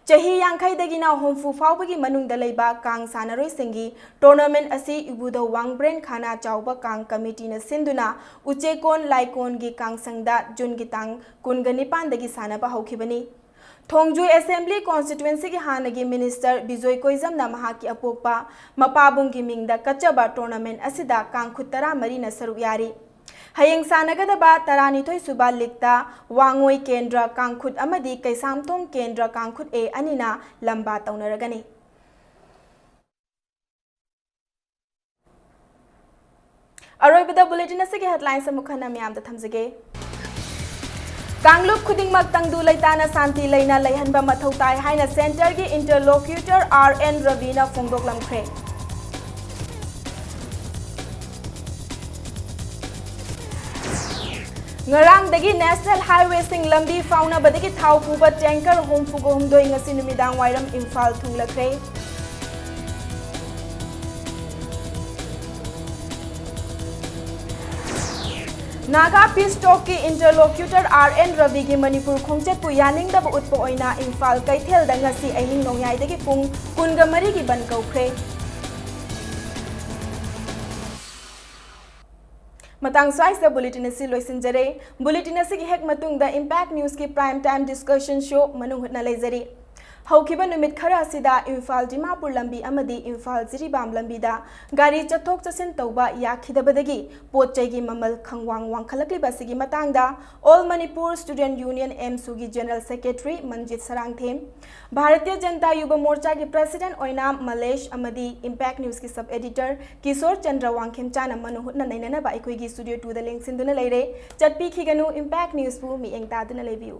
ꯆꯍꯤ ꯌꯥꯡꯈꯩꯗꯒꯤꯅ ꯍꯨꯝꯐꯨ ꯐꯥꯎꯕꯒꯤ ꯃꯅꯨꯡꯗ ꯂꯩꯕ ꯀꯥꯡ ꯁꯥꯟꯅꯔꯣꯏꯁꯤꯡꯒꯤ tournament ꯑꯁꯤ ꯏꯕꯨꯙꯧ ꯋꯥꯡꯕ꯭ꯔꯦꯟ ꯈꯥꯅꯥ ꯆꯥꯎꯕ ꯀꯥꯡ ꯀꯃꯤꯇꯤꯅ ꯁꯤꯟꯗꯨꯅ ꯎꯆꯦꯛꯀꯣꯟ ꯂꯥꯏꯀꯣꯟꯒꯤ ꯀꯥꯡꯁꯪꯗ ꯖꯨꯟꯒꯤ ꯇꯥꯡ ꯀꯨꯟꯒ ꯅꯤꯄꯥꯟꯗꯒꯤ ꯁꯥꯟꯅꯕ ꯍꯧꯈꯤꯕꯅꯤ꯫ ꯊꯣꯡꯖꯨ Assembly Constituencyꯒꯤ ꯍꯥꯟꯅꯒꯤ Minister ꯕꯤꯖꯣꯏ ꯀꯣꯏꯖꯝꯅ ꯃꯍꯥꯛꯀꯤ ꯑꯄꯣꯛꯄ ꯃꯄꯥꯕꯨꯡꯒꯤ ꯃꯤꯡꯗ ꯀꯠꯆꯕ tournament ꯑꯁꯤꯗ ꯀꯥꯡꯈꯨꯠ ꯇꯔꯥꯃꯔꯤꯅ ꯁꯔꯨꯛ ꯌꯥꯔꯤ꯫ ꯍꯌꯦꯡ ꯁꯥꯟꯅꯒꯗꯕ ꯇꯔꯥꯅꯤꯊꯣꯏ ꯁꯨꯕ leagueꯇ ꯋꯥꯉꯣꯏ ꯀꯦꯟꯗ꯭ꯔ ꯀꯥꯡꯈꯨꯠ ꯑꯃꯗꯤ ꯀꯩꯁꯥꯝꯊꯣꯡ ꯀꯦꯟꯗ꯭ꯔ ꯀꯥꯡꯈꯨꯠ A ꯑꯅꯤꯅ ꯂꯝꯕꯥ ꯇꯧꯅꯔꯒꯅꯤ꯫ ꯑꯔꯣꯏꯕꯗ bulletin ꯑꯁꯤꯒꯤ headlines ꯑꯃꯨꯛ ꯍꯟꯅ ꯃꯤꯌꯥꯝꯗ ꯊꯝꯖꯒꯦ꯫ ꯀꯥꯡꯂꯨꯞ ꯈꯨꯗꯤꯡꯃꯛ ꯇꯪꯗꯨ ꯂꯩꯇꯥꯅ ꯁꯥꯟꯇꯤ ꯂꯩꯅ ꯂꯩꯍꯟꯕ ꯃꯊꯧ ꯇꯥꯏ ꯍꯥꯏꯅ centreꯒꯤ interlocutor R N ꯔꯕꯤꯅ ꯐꯣꯡꯗꯣꯛꯂꯝꯈ꯭ꯔꯦ꯫ ꯉꯔꯥꯡꯗꯒꯤ national highwayꯁꯤꯡ ꯂꯝꯕꯤ ꯐꯥꯎꯅꯕꯗꯒꯤ ꯊꯥꯎ ꯄꯨꯕ tanker ꯍꯨꯝꯐꯨꯒ ꯍꯨꯝꯗꯣꯏ ꯉꯁꯤ ꯅꯨꯃꯤꯗꯥꯡ ꯋꯥꯏꯔꯝ Imphal ꯊꯨꯡꯂꯈ꯭ꯔꯦ꯫ Naga Peace Talkꯀꯤ interlocutor R N ꯔꯕꯤꯒꯤ Manipur ꯈꯣꯡꯆꯠꯄꯨ ꯌꯥꯅꯤꯡꯗꯕ ꯎꯠꯄ ꯑꯣꯏꯅ ꯏꯝꯐꯥꯜ ꯀꯩꯊꯦꯜꯗ ꯉꯁꯤ ꯑꯍꯤꯡ ꯅꯣꯡꯌꯥꯏꯗꯒꯤ ꯄꯨꯡ ꯀꯨꯟꯒ ꯃꯔꯤꯒꯤ ꯕꯟ ꯀꯧꯈ꯭ꯔꯦ꯫ ꯃꯇꯥꯡ ꯁ꯭ꯋꯥꯏꯁꯤꯗ bulletin ꯑꯁꯤ ꯂꯣꯏꯁꯤꯟꯖꯔꯦ꯫ Bulletin ꯑꯁꯤꯒꯤ ꯍꯦꯛ ꯃꯇꯨꯡꯗ Impact Newsꯀꯤ prime time discussion show ꯃꯅꯨꯡ ꯍꯨꯠꯅ ꯂꯩꯖꯔꯤ꯫ ꯍꯧꯈꯤꯕ ꯅꯨꯃꯤꯠ ꯈꯔ ꯑꯁꯤꯗ ꯏꯝꯐꯥꯜ ꯗꯤꯃꯥꯄꯨꯔ ꯂꯝꯕꯤ ꯑꯃꯗꯤ ꯏꯝꯐꯥꯜ ꯖꯤꯔꯤꯕꯥꯝ ꯂꯝꯕꯤꯗ ꯒꯥꯔꯤ ꯆꯠꯊꯣꯛ ꯆꯠꯁꯤꯟ ꯇꯧꯕ ꯌꯥꯈꯤꯗꯕꯗꯒꯤ ꯄꯣꯠ ꯆꯩꯒꯤ ꯃꯃꯜ ꯈꯪꯋꯥꯡ ꯋꯥꯡꯈꯠꯂꯛꯂꯤꯕ ꯑꯁꯤꯒꯤ ꯃꯇꯥꯡꯗ All Manipur Student Union, AMSUꯒꯤ General Secretary ꯃꯟꯖꯤꯠ Sarangthem, Bharatiya Janata ꯌꯨꯕ ꯃꯣꯔꯆꯥꯒꯤ President ꯑꯣꯏꯅꯥꯝ ꯃꯂꯦꯁ ꯑꯃꯗꯤ Impact Newsꯀꯤ sub editor Kishore Chandra ꯋꯥꯡꯈꯦꯝꯆꯥꯅ ꯃꯅꯨꯡ ꯍꯨꯠꯅ ꯅꯩꯅꯅꯕ ꯑꯩꯈꯣꯏꯒꯤ studio twoꯗ ꯂꯦꯡꯁꯤꯟꯗꯨꯅ ꯂꯩꯔꯦ꯫ ꯆꯠꯄꯤꯈꯤꯒꯅꯨ, Impact Newsꯄꯨ ꯃꯤꯠꯌꯦꯡ ꯇꯥꯗꯨꯅ ꯂꯩꯕꯤꯌꯨ꯫